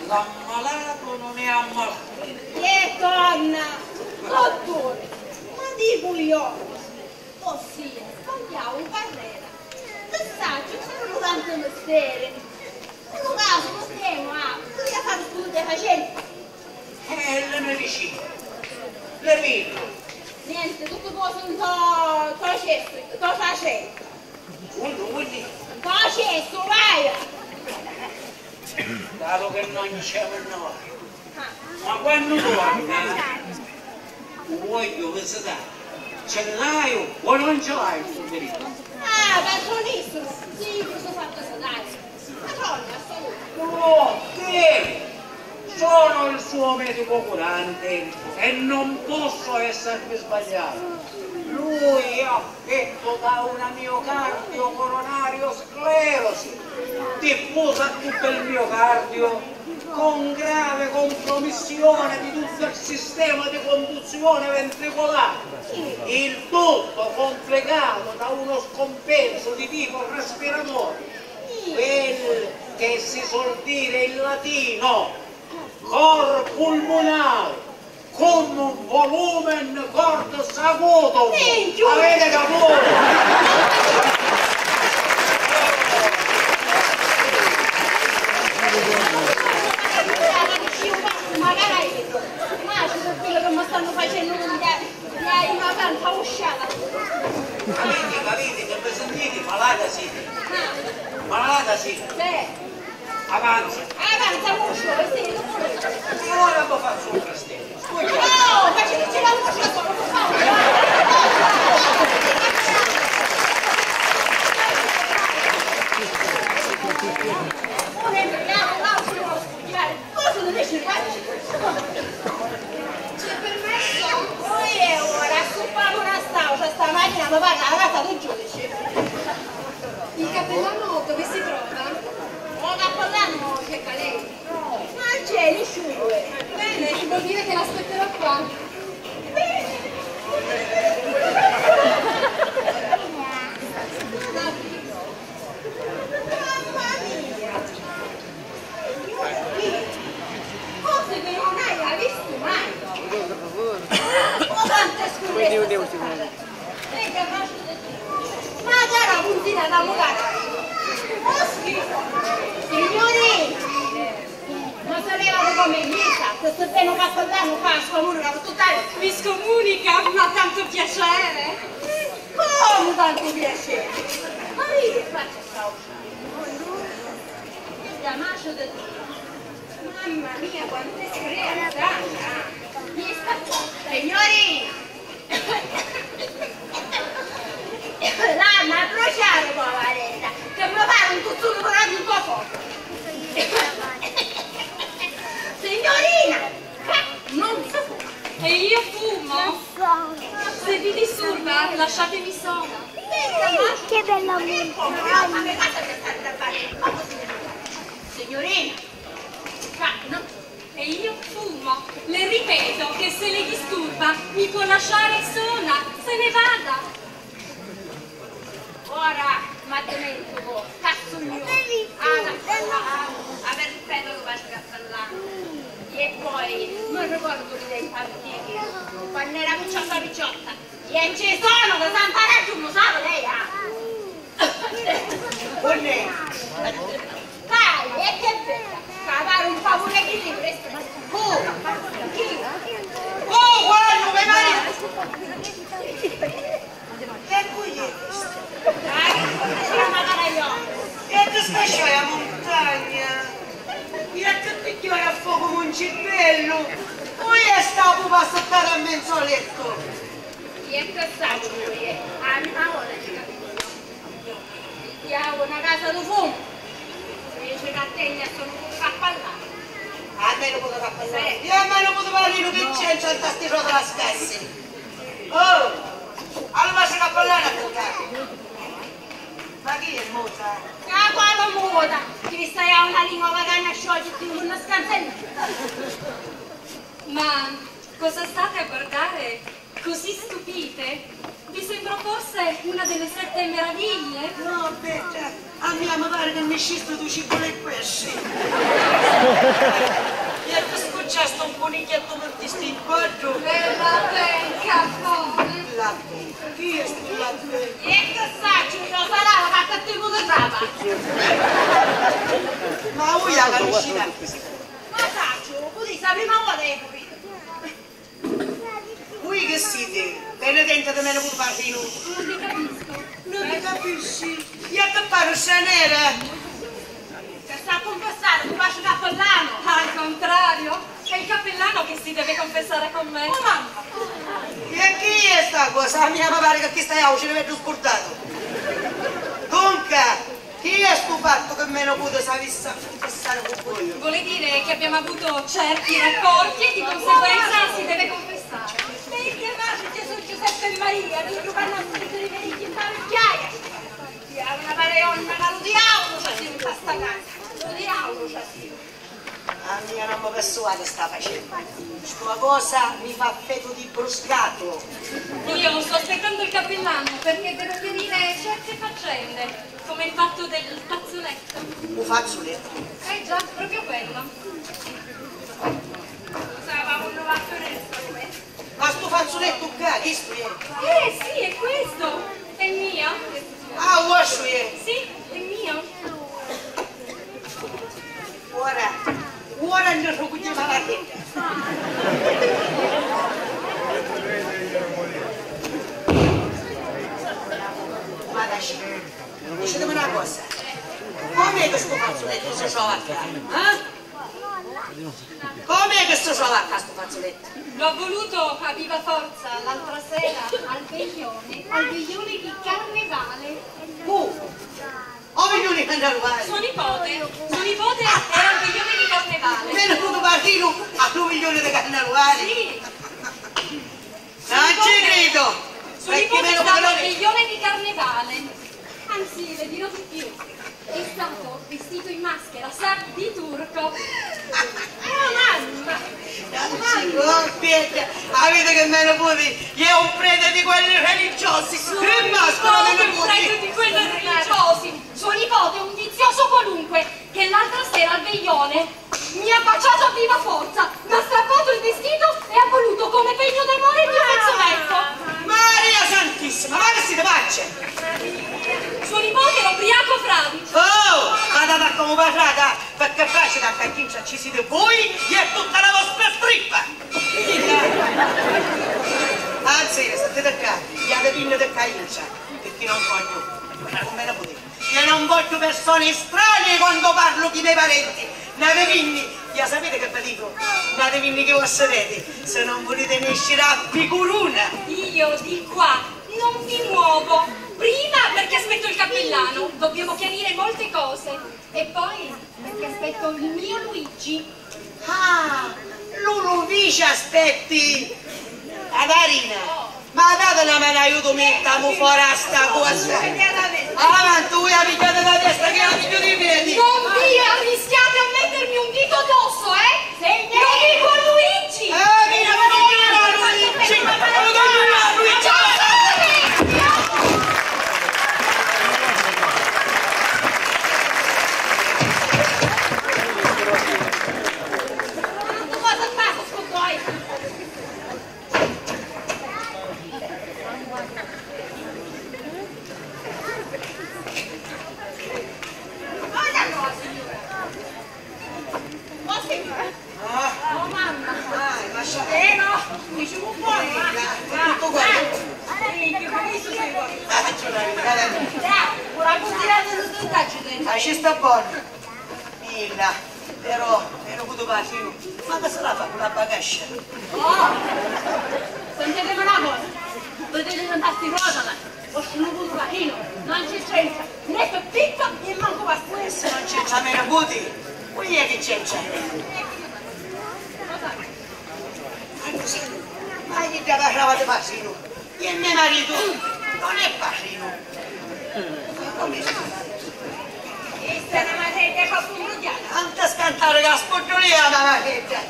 L'ammalato non è ammalato. Che donna! Dottore, ma dicu io, ossia, sbagliau in carrera. Chi sacciu, c'eranu tanti misteri. Nta lu casu, putemu, ah, putìa fari stu stutefacenti. Eh, le medicine, le pillole. Nenti, tutti cosi nto, nto cessu, nto tracettu. Unni, unni? Nto cessu, vai! Dato che non ci siamo noi. Ma quannu torna? U vogghiu visitari. Ce l'haiu o non ce l'haiu stu dirittu? Ah, patrunissima, sì, mi su fattu visitari. Patroni, a salute. Oh, sì! Sono il suo medico curante e non posso essermi sbagliato. Lui ha affetto da una miocardio coronario sclerosi diffusa a tutto il miocardio, con grave compromissione di tutto il sistema di conduzione ventricolare. Il tutto complicato da uno scompenso di tipo respiratore, quel che si suol dire in latino cor pulmonale, cum volumen cordis acutum. Minchia! Avete capito? Magari io, ma c'è quello che mi stanno facendo un debito, ma tanto usciata. Capite, capite, che vi sentite? Malata siete? Malata siete? Sì. Avanza. Avanza, muscio, sì, non vuole. E ora vi faccio un castello. Scusa. No, ma ci dice la muscia solo, per favore. Ora è bravo, bravo, ci vuole studiare. Cosa non riesce a fare? C'è permesso? Poi è ora, su paura sta, sta macchina mi paga la casa del giudice. Il cappellano dove si trova? Oh, cappellano, c'è lei. Ma c'è nessuno. Bene, vuol dire che l'aspetterò qua. Bene. Mamma mia. Signore mio, cose che non hai visto mai. Oh, quanto è scuro sta strada. Vedi, abbraccio di Dio. Ma cara puntina da mugara. Oh, schifo. Signori, ma se levate come misa, se sto bene cappellano qua, scomunica con tutta, mi scomunica, ma tanto piacere. Come tanto piacere? Ma io faccio sta Che damacio di Dio! Mamma mia, quanto è screanzata! Mi sta... Signorina! L'hanno a bruciare, povaretta, che mi pare un tuzzone curato un po' forte! Signorina! Qua non si fuma! E io fumo? Se vi disturba, lasciatemi sola. Che bella musica! Signorina, qua no. E io fumo. Le ripeto che se le disturba mi può lasciare sola. Se ne vada. Ora m'addimenticu ca sugnu a cappellanu, a perpetula pace cappellana. E poi mi ricordu li tempi antichi, quannu era picciotta picciotta, e ci sono da Sant'Anna giù, lo sa lei, ah? Dai, e che bella! Ca pari un favore chi ti presta. Oh! Chi? Oh, guarda, me marito! E cu è chistu? Dai, chi ma cara io! E ti stai a muntagna? E che ti chiodi a fuoco muncibellu? Poi è stato passare a mezzo letto! E che sacciu io? A mia ora ci capisco. Diavolo, una casa di fumo! Dice che a te gli sono un cappellano. A me non può cappellare. Sì. E a me non può parlare che c'entra sta striscia della scarsa. Oh, allora si cappellano a cantare. Ma chi è muta? Ma quale muta? Chi stai a una lingua che non scioglie più, non scansa niente. Ma cosa state a guardare? Così stupite? Vi sembrò forse una delle sette meraviglie? No, aspetta, a mia mi pare che mi scistu tu ciccola e pesci. E ti scucciastu un cunichiettu, mortisti in quattro. E vabbè, caffone. Labbè, chi è stu labbè? E che sacciu io, sarà la cacca tipo di trapa. Ma voi la capiscite? Ma sacciu, così sta prima volta che capito. Vui chi siti? Penitenti di menu puru parrinu. Non ti capisco. Non ti capisci? E a che pari stranera? Che sta a cunfessari cu pace cappellano? Al contrario, È il cappellano che si deve confessare con me. Oh, mamma! E chi è sta cosa? A mia mi pare che chi stai a uscire veggio scurdato. Dunca, chi è stu fatto che me ne pute s'avissi a confessare con voi? Vuole dire che abbiamo avuto certi rapporti e di conseguenza si deve confessare. Senti, ma c'è Gesù, Giuseppe e Maria, di giocare a scrivere i fare chiaia. Una pareonna, ma lo diavolo c'è in sta casa. Lo diavolo c'è. A mia non mi persuade sta faccenda. Sta cosa mi fa fetu di bruscatu. Io sto aspettando il cappellano perché devo chiarire certe faccende, come il fatto del fazzoletto. Un fazzoletto? Eh già, proprio quello. Scusa, ma un novatto onesto, eh? Ma stu fazzulettu ccà, chistu è? Eh, sì, è questo! È mio! Ah, vuosciu è? Sì, è mio! Ora, ora nni rucugnema la testa. Ma dai, dicitemi na cosa, com'è che stu fazzulettu si trova ccà, eh? Com'è che si trova ccà stu fazzulettu? L'ho voluto a viva forza l'altra sera al veglione, al veglione di carnevale. Cu? O veglione di carnevale? Suo nipote, suo nipote era al veglione di carnevale. Vene venutu parrinu a lu veglione di carnevale? Sì. Non ci credo! Suo nipote è stato al veglione di carnevale. Anzi, le dirò di più. È stato vestito in maschera, sa, di turco. Oh, mamma! Non ci credo! Avete che me ne vuoi? È un prete di quelli religiosi! Che maschera me ne vuoi? Suo nipote è un prete di quelli religiosi! Suo nipote è un vizioso qualunque! Che l'altra sera al veglione mi ha baciato a viva forza, mi ha strappato il vestito e ha voluto come pegno d'amore il mio fazzoletto. Maria Santissima, ma che siete pazze? Suo nipote è ubriaco, Fra. Oh, ma da come parlate, perché piace da cacchincia ci siete voi e tutta la vostra strippa. Anzi, sentite qua, iate vinni di caincia, perché non voglio, non me la potete. Io non voglio persone estranee quando parlo di miei parenti. N'ate vinni, io sapete che vi dico? N'ate vinni chi vostru prete, se non volete nescire a figuruna. Io di qua non mi muovo. Prima perché aspetto il cappellano, dobbiamo chiarire molte cose. E poi perché aspetto il mio Luigi. Ah, lu Luigi aspetti! Catarina, ma date na manu aiutu, mittamu fora sta cosa! Avanti, voi la pigghiate la testa che la pigghiu di piedi! Non vi arrischiate a mettermi un dito addosso, eh? Lo dico a Luigi! Eh, mi lo dico a Luigi! Lo dico a Luigi! Oh, mamma! Ah, lascia. Eh, no! Diciamo un po', eh! Tutto qua! Sì, che ho visto, sì, poi. Ah, ci vuole, dai, dai. Dai, una cosina di tutto il tacito. Ah, ci sta buono. Milla, però, però cu tu parri, ma che sarà fa cu la bagascia? Oh! Sentitemi una cosa, potete sentarte in rosa, ma vostru niputi Pachinu non ci c'entra né Peppitto e manco Pasquale. E se non c'entra me niputi, chi è che c'entra? Ma chidda parlava di Pachinu. E me maritu non è parrinu. Questa è una materia troppo immediata. Non ti scantare che la spoggio io la materia.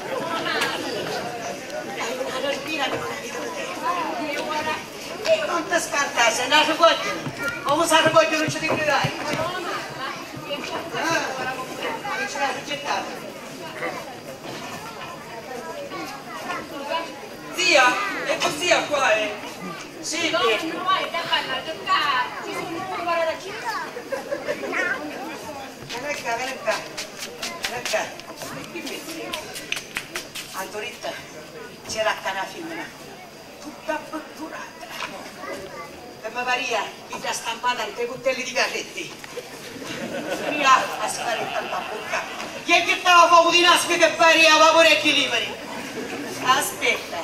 Hai una respira che non hai vita per te. E non ti scantare, se non si vogliono. Come se vogliono non ci ti credai. Ah, non ci l'hai gettato. Zia, è così qua, eh? Sì, no, no, è da fare, da giocare. Ci sono un po' da circare. Vieni qua, vieni qua. Vieni qua. Antonetta, c'era acca na fimmina. Tutta pitturata. E mi paria chidda stampata nte cuttelli di carretti. Mira a sigaretta nta bocca. Chi è chi jittava focu di nascu chi paria vapurecchi liberi? Aspetta,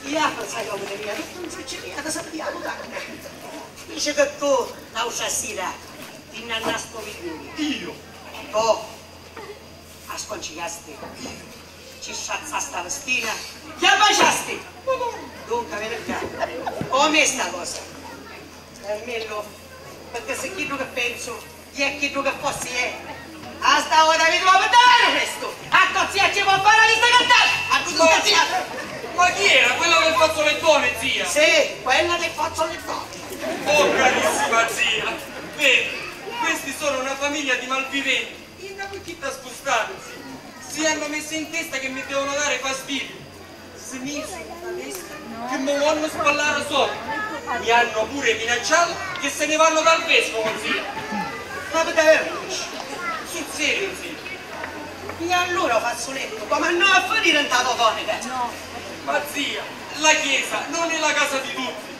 ia sai comu tenia, tuttu un succiria, ti sapia mutanda. Dici che tu, l'autra sira, ti nni annasti o vigghiuri. Io? Tu, a sconcigliasti? Ci strazzasti a vistina? Chi abbaciasti? Dunca, veni ccà. Comu è sta cosa? Carmillu, picchì si chiddu chi pensu è chiddu chi fossi è, a sta vota mi trovu davanti prestu! A to zia ci pò fari la vista cantata! A tu zia! Ma chi era? Quella del fazzolettone, zia? Sì, quella del fazzolettone! Oh, carissima zia! Vedi, questi sono una famiglia di malviventi. Inda picchì t'ha spustatu, zia? Si hanno messo in testa che mi devono dare fastidio. Si misero in palestra che mi vonnu spallari sopra. Mi hanno pure minacciato che se ne vanno dal vescovo, zia. Ma pi daveru? Sul serio, zia. E allura u fazzulettu comu annò a finiri nta to tonica? Ma zia, la chiesa non è la casa di tutti.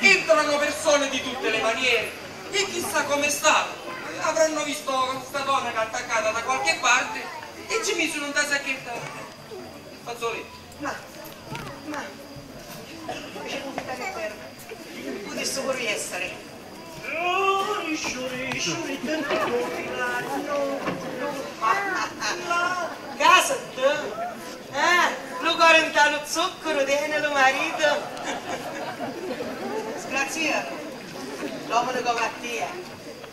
Entrano persone di tutte le maniere e chissà com'è stato. Avranno visto sta tonaca attaccata da qualche parte e ci misero nta sacchetta il fazzoletto. Ma, ma, dici, putissi puru essiri. Casa tu? Eh, lu cori nta lu zuccaru teni lu maritu. Sgraziatu, l'omini comu a tia.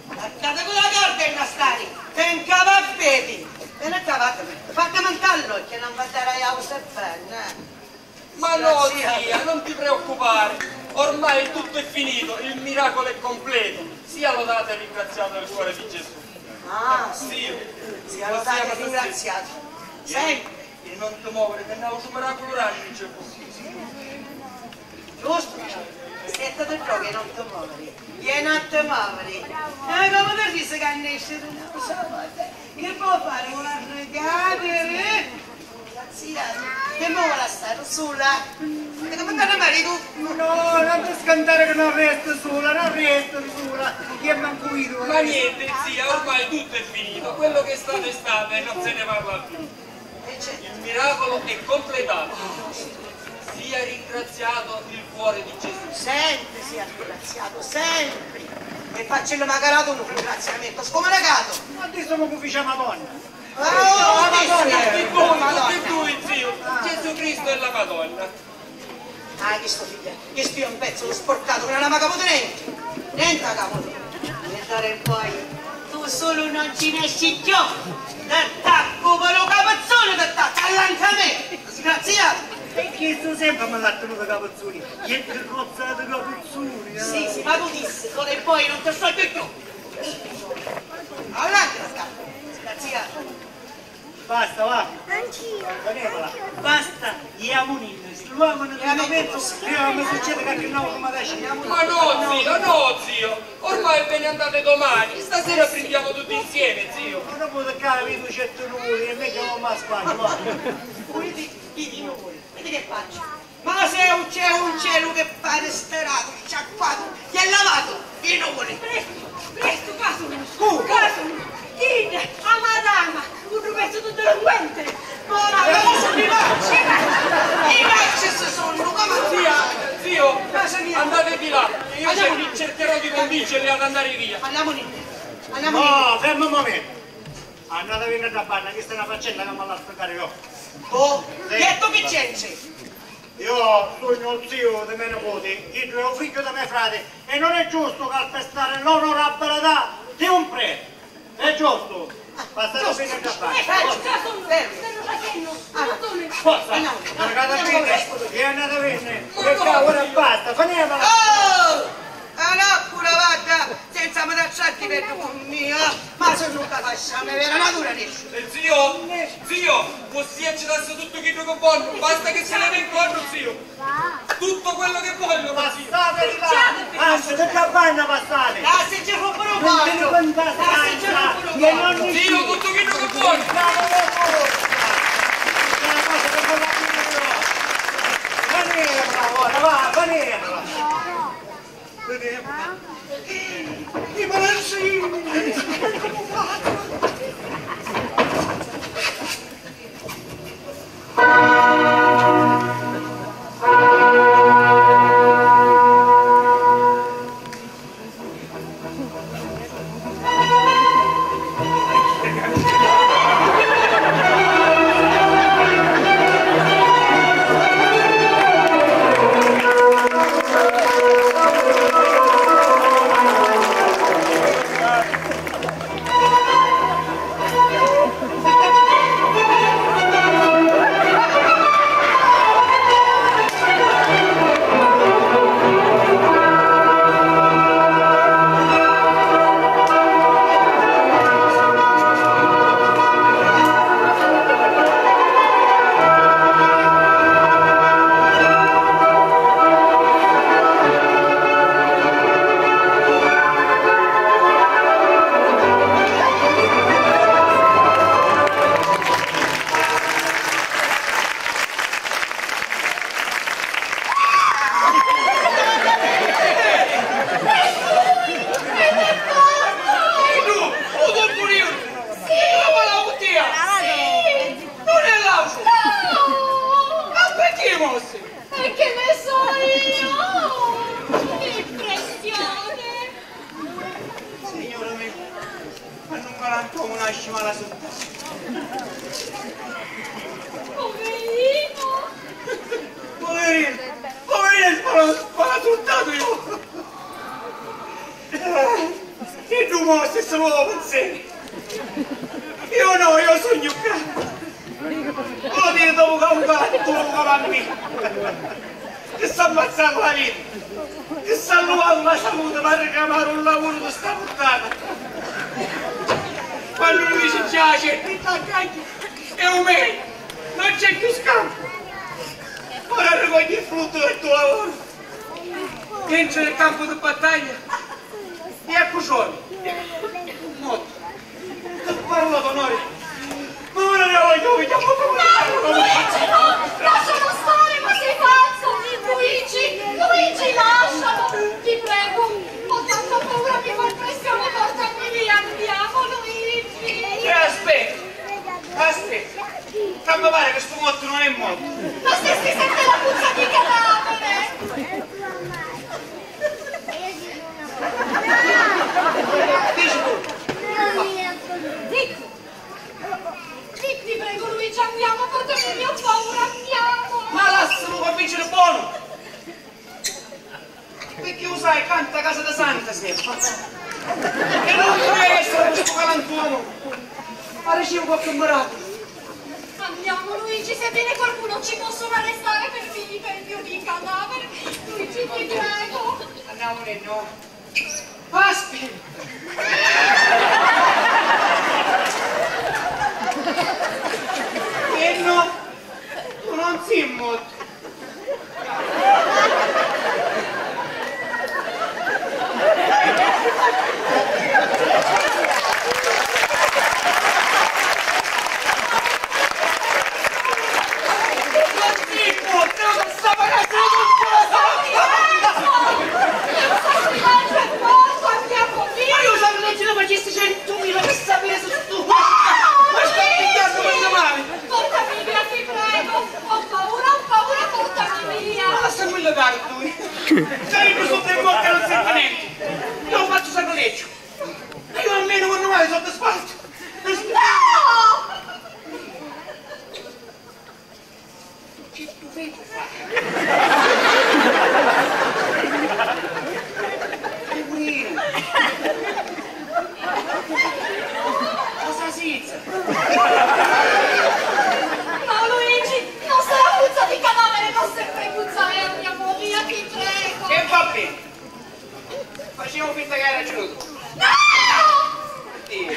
Attaccati cu la corda e non stari, finca va beni. Veni ccà, vattami, fattami un tallo che non va a dare a Giuseppina. Ma no, zia, non ti preoccupare, ormai tutto è finito, il miracolo è completo. Sia lodato e ringraziato il cuore di Gesù. Ah, sì. Sia lodato e ringraziato. Senti. E non ti muovere, che n'autru miraculu rannu c'è. Giustu? Sentiti ddocu e non ti muoviri. E non ti muoviri. E comu ti risi ca nesci di una cosa forte? Che può fare? Vuole arrecadere? Zia, che mi vuole lasciare sola? E come andare maritu? No, non ti scantare che non resto sola, non resto sola. Io manco io. Ma niente, zia, ormai tutto è finito. Quello che è stato è stato e non se ne parla più. Il miracolo è completato. Sia ringraziato il cuore di Gesù. Sempre sia ringraziato, sempre. E facillu macari un ringraziamentu scumunicato. Ma diciamo che fice la Madonna. Ah, oh, la Madonna, tutti e due, tutti e due, zio. Gesù Cristo e la Madonna. Ah, chistu figghiu, chistu è un pezzu di spurcatu, non ha mai caputu nenti, nenti ha caputu. E d'ora in poi tu sulu non ci nesci cchiù, t'attaccu cu lu capuzzuni, t'attaccu, allanta a me, disgraziatu! E chistu sempri mi l'ha tinutu capuzzuni, chi tirrozza di capuzzuni, eh! Sì, sì, ma tu dissi, d'ora in poi non ti sognu cchiù! Allanta, disgraziatu! Basta, va. Anch'io. Fermala. Basta, jamunìnni, sluamuni un mumentu, prima mi succedi qualchi nautu malaci, jamunìnni. Ma no, zio, no, zio. Ormai ve ne andate domani. Stasera prendiamo tutti insieme, zio. Ma dopu ti capi tu certi nuli e megghiu non mi squantu, va. Vidi, vidi, vidi che faccio. Ma se c'è un cielo che pare sterato, sciacquato e lavato, chi nuvuli? Prestu, prestu, casunu! Cu? Casunu! Chidda, a madama, un pezzu di delinquente! Ora, ma cosa mi faccio? Mi faccio se sonno, come zia, zio, andate di là, io cer- cercherò di convincerli ad andare via. Andiamo, andiamo. No, ferma un momento. Andate via da banna, questa è una faccenda che mi la spiegare io. Oh, detto che c'entri? Io sugnu u ziu di me niputi, chiddu è u figghiu di me frati e non è giustu calpestari l'onorabilità di un preti. È giustu? Passate bene da fare. Forza! Forza! Andate bene! E ora basta, finiamola! Oh! Ah no, pure vadda, senza mi dà tratti per tu mio, ma se non capisci, mi vera natura nesci. E zio, zio, vossia ci lascia tutto quello che voglio, basta che se ne ricordo, zio. Tutto quello che voglio, zio. Passate di là, anzi, tutta banda passate. Lasciaci un po', lasciaci un po'. Zio, tutto quello che voglio. Vanirla ora, va, vanirla. Vedemu. I barancini! Comu fattu? Sì! Ma la buttiglia! Sì! Non è l'auto! No! Ma perché mosse? E che ne so io! Che impressione! Signora mia, ma non galantuomu nasci mala sutta. Poverino! Poverino! Poverino, mala, mala suttatu io! Iddu mo si si lu pensi. Io no, io sugnu ccà. Lu dicu dopu ca un galantuomu comu a mia, chi s'ha ammazzatu la vita, chi s'ha luvatu la saluti p'arricamari un lavuru di sta puttana. Quannu lu dici già c'è, ti t'aggagghia, è u megliu, non c'è cchiù scampu. Ora arrivò il frutto del tuo lavoro. Entri nel campo di battaglia e a cucioni. Morto. Che parla d'onore. Ma ora ne voglio, voglio, voglio. No, Luigi, no! Lascialo stare, ma sei pazzo! Luigi, Luigi, lascialo! Ti prego, ho tanta paura, mi fa impressione, portami via, andiamo, Luigi! E aspetta, aspetta, che mi pare che stu mortu non è mortu. Ma se si sente la puzza di cadavere! Dici tu. Zitto! Ti prego, Luigi, andiamo, portami via, ho paura, andiamo! Ma lassalo convincere buono! Perché lo sai, canta a casa da Santa Stefano. E non vorrei essere questo galantuomo. Ma ricevo qualche miracolo. Andiamo, Luigi, se viene qualcuno ci possono arrestare per mi, per il mio di cadavere. Luigi, ti prego. Andiamone, no. Aspetta. E no, tu non sei morto. Ma io c'avrei leggere facessi centomila per sapere se stu... Ma sta pigliando quando mai? Portami via, ti prego! Ho paura, ho paura, portami via! Ma lasciamolo andare lui! Sarebbe sotto in bocca, non sente niente! Io faccio sacrilegio! E io almeno quando mai soddisfatto! No! Che tu vedi? Purinu! Cosa si... No, Luigi, non sarà puzza di cadavere, non sempre puzza è, andiamo via, ti prego. E va bene. Facciamo finta che hai ragione tu. No! Oddio.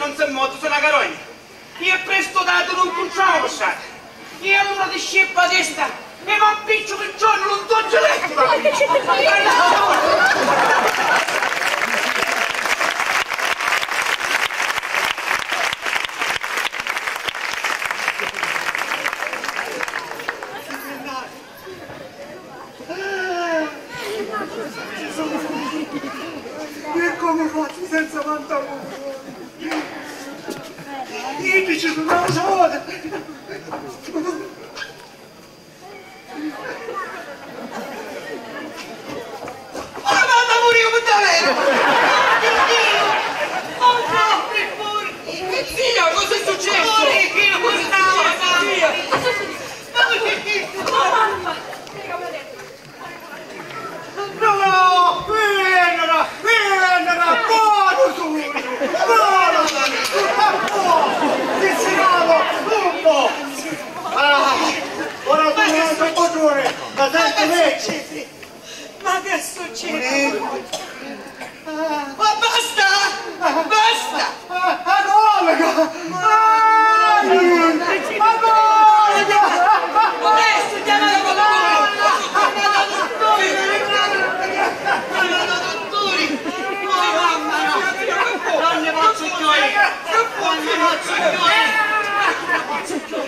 Non si è mortu, si na carogna. Io è prestu datu, non cuntrava strata. Io allura ti scippu a testa e m'appicciu pi giornu lu nto gilettu. E comu fazzu senza vantamu? Iddi ci sunnu a sota. Ora vado a morire per davvero! Oh no, per favore! Zia, cosa è successo? Zia, cosa è successo? No, no, venera, venera, buono sogno, buono, tutto a posto, che si lava, tutto. Ah, ora tu non sei padrone, ma senti me. Ma che succede? Ma basta! Basta! Ma come? Ma come? Adesso chiamate qualcuno! Chiamate dottori! Chiamate dottori! Oh, mamma mia! Non ne posso più! Non ne posso più!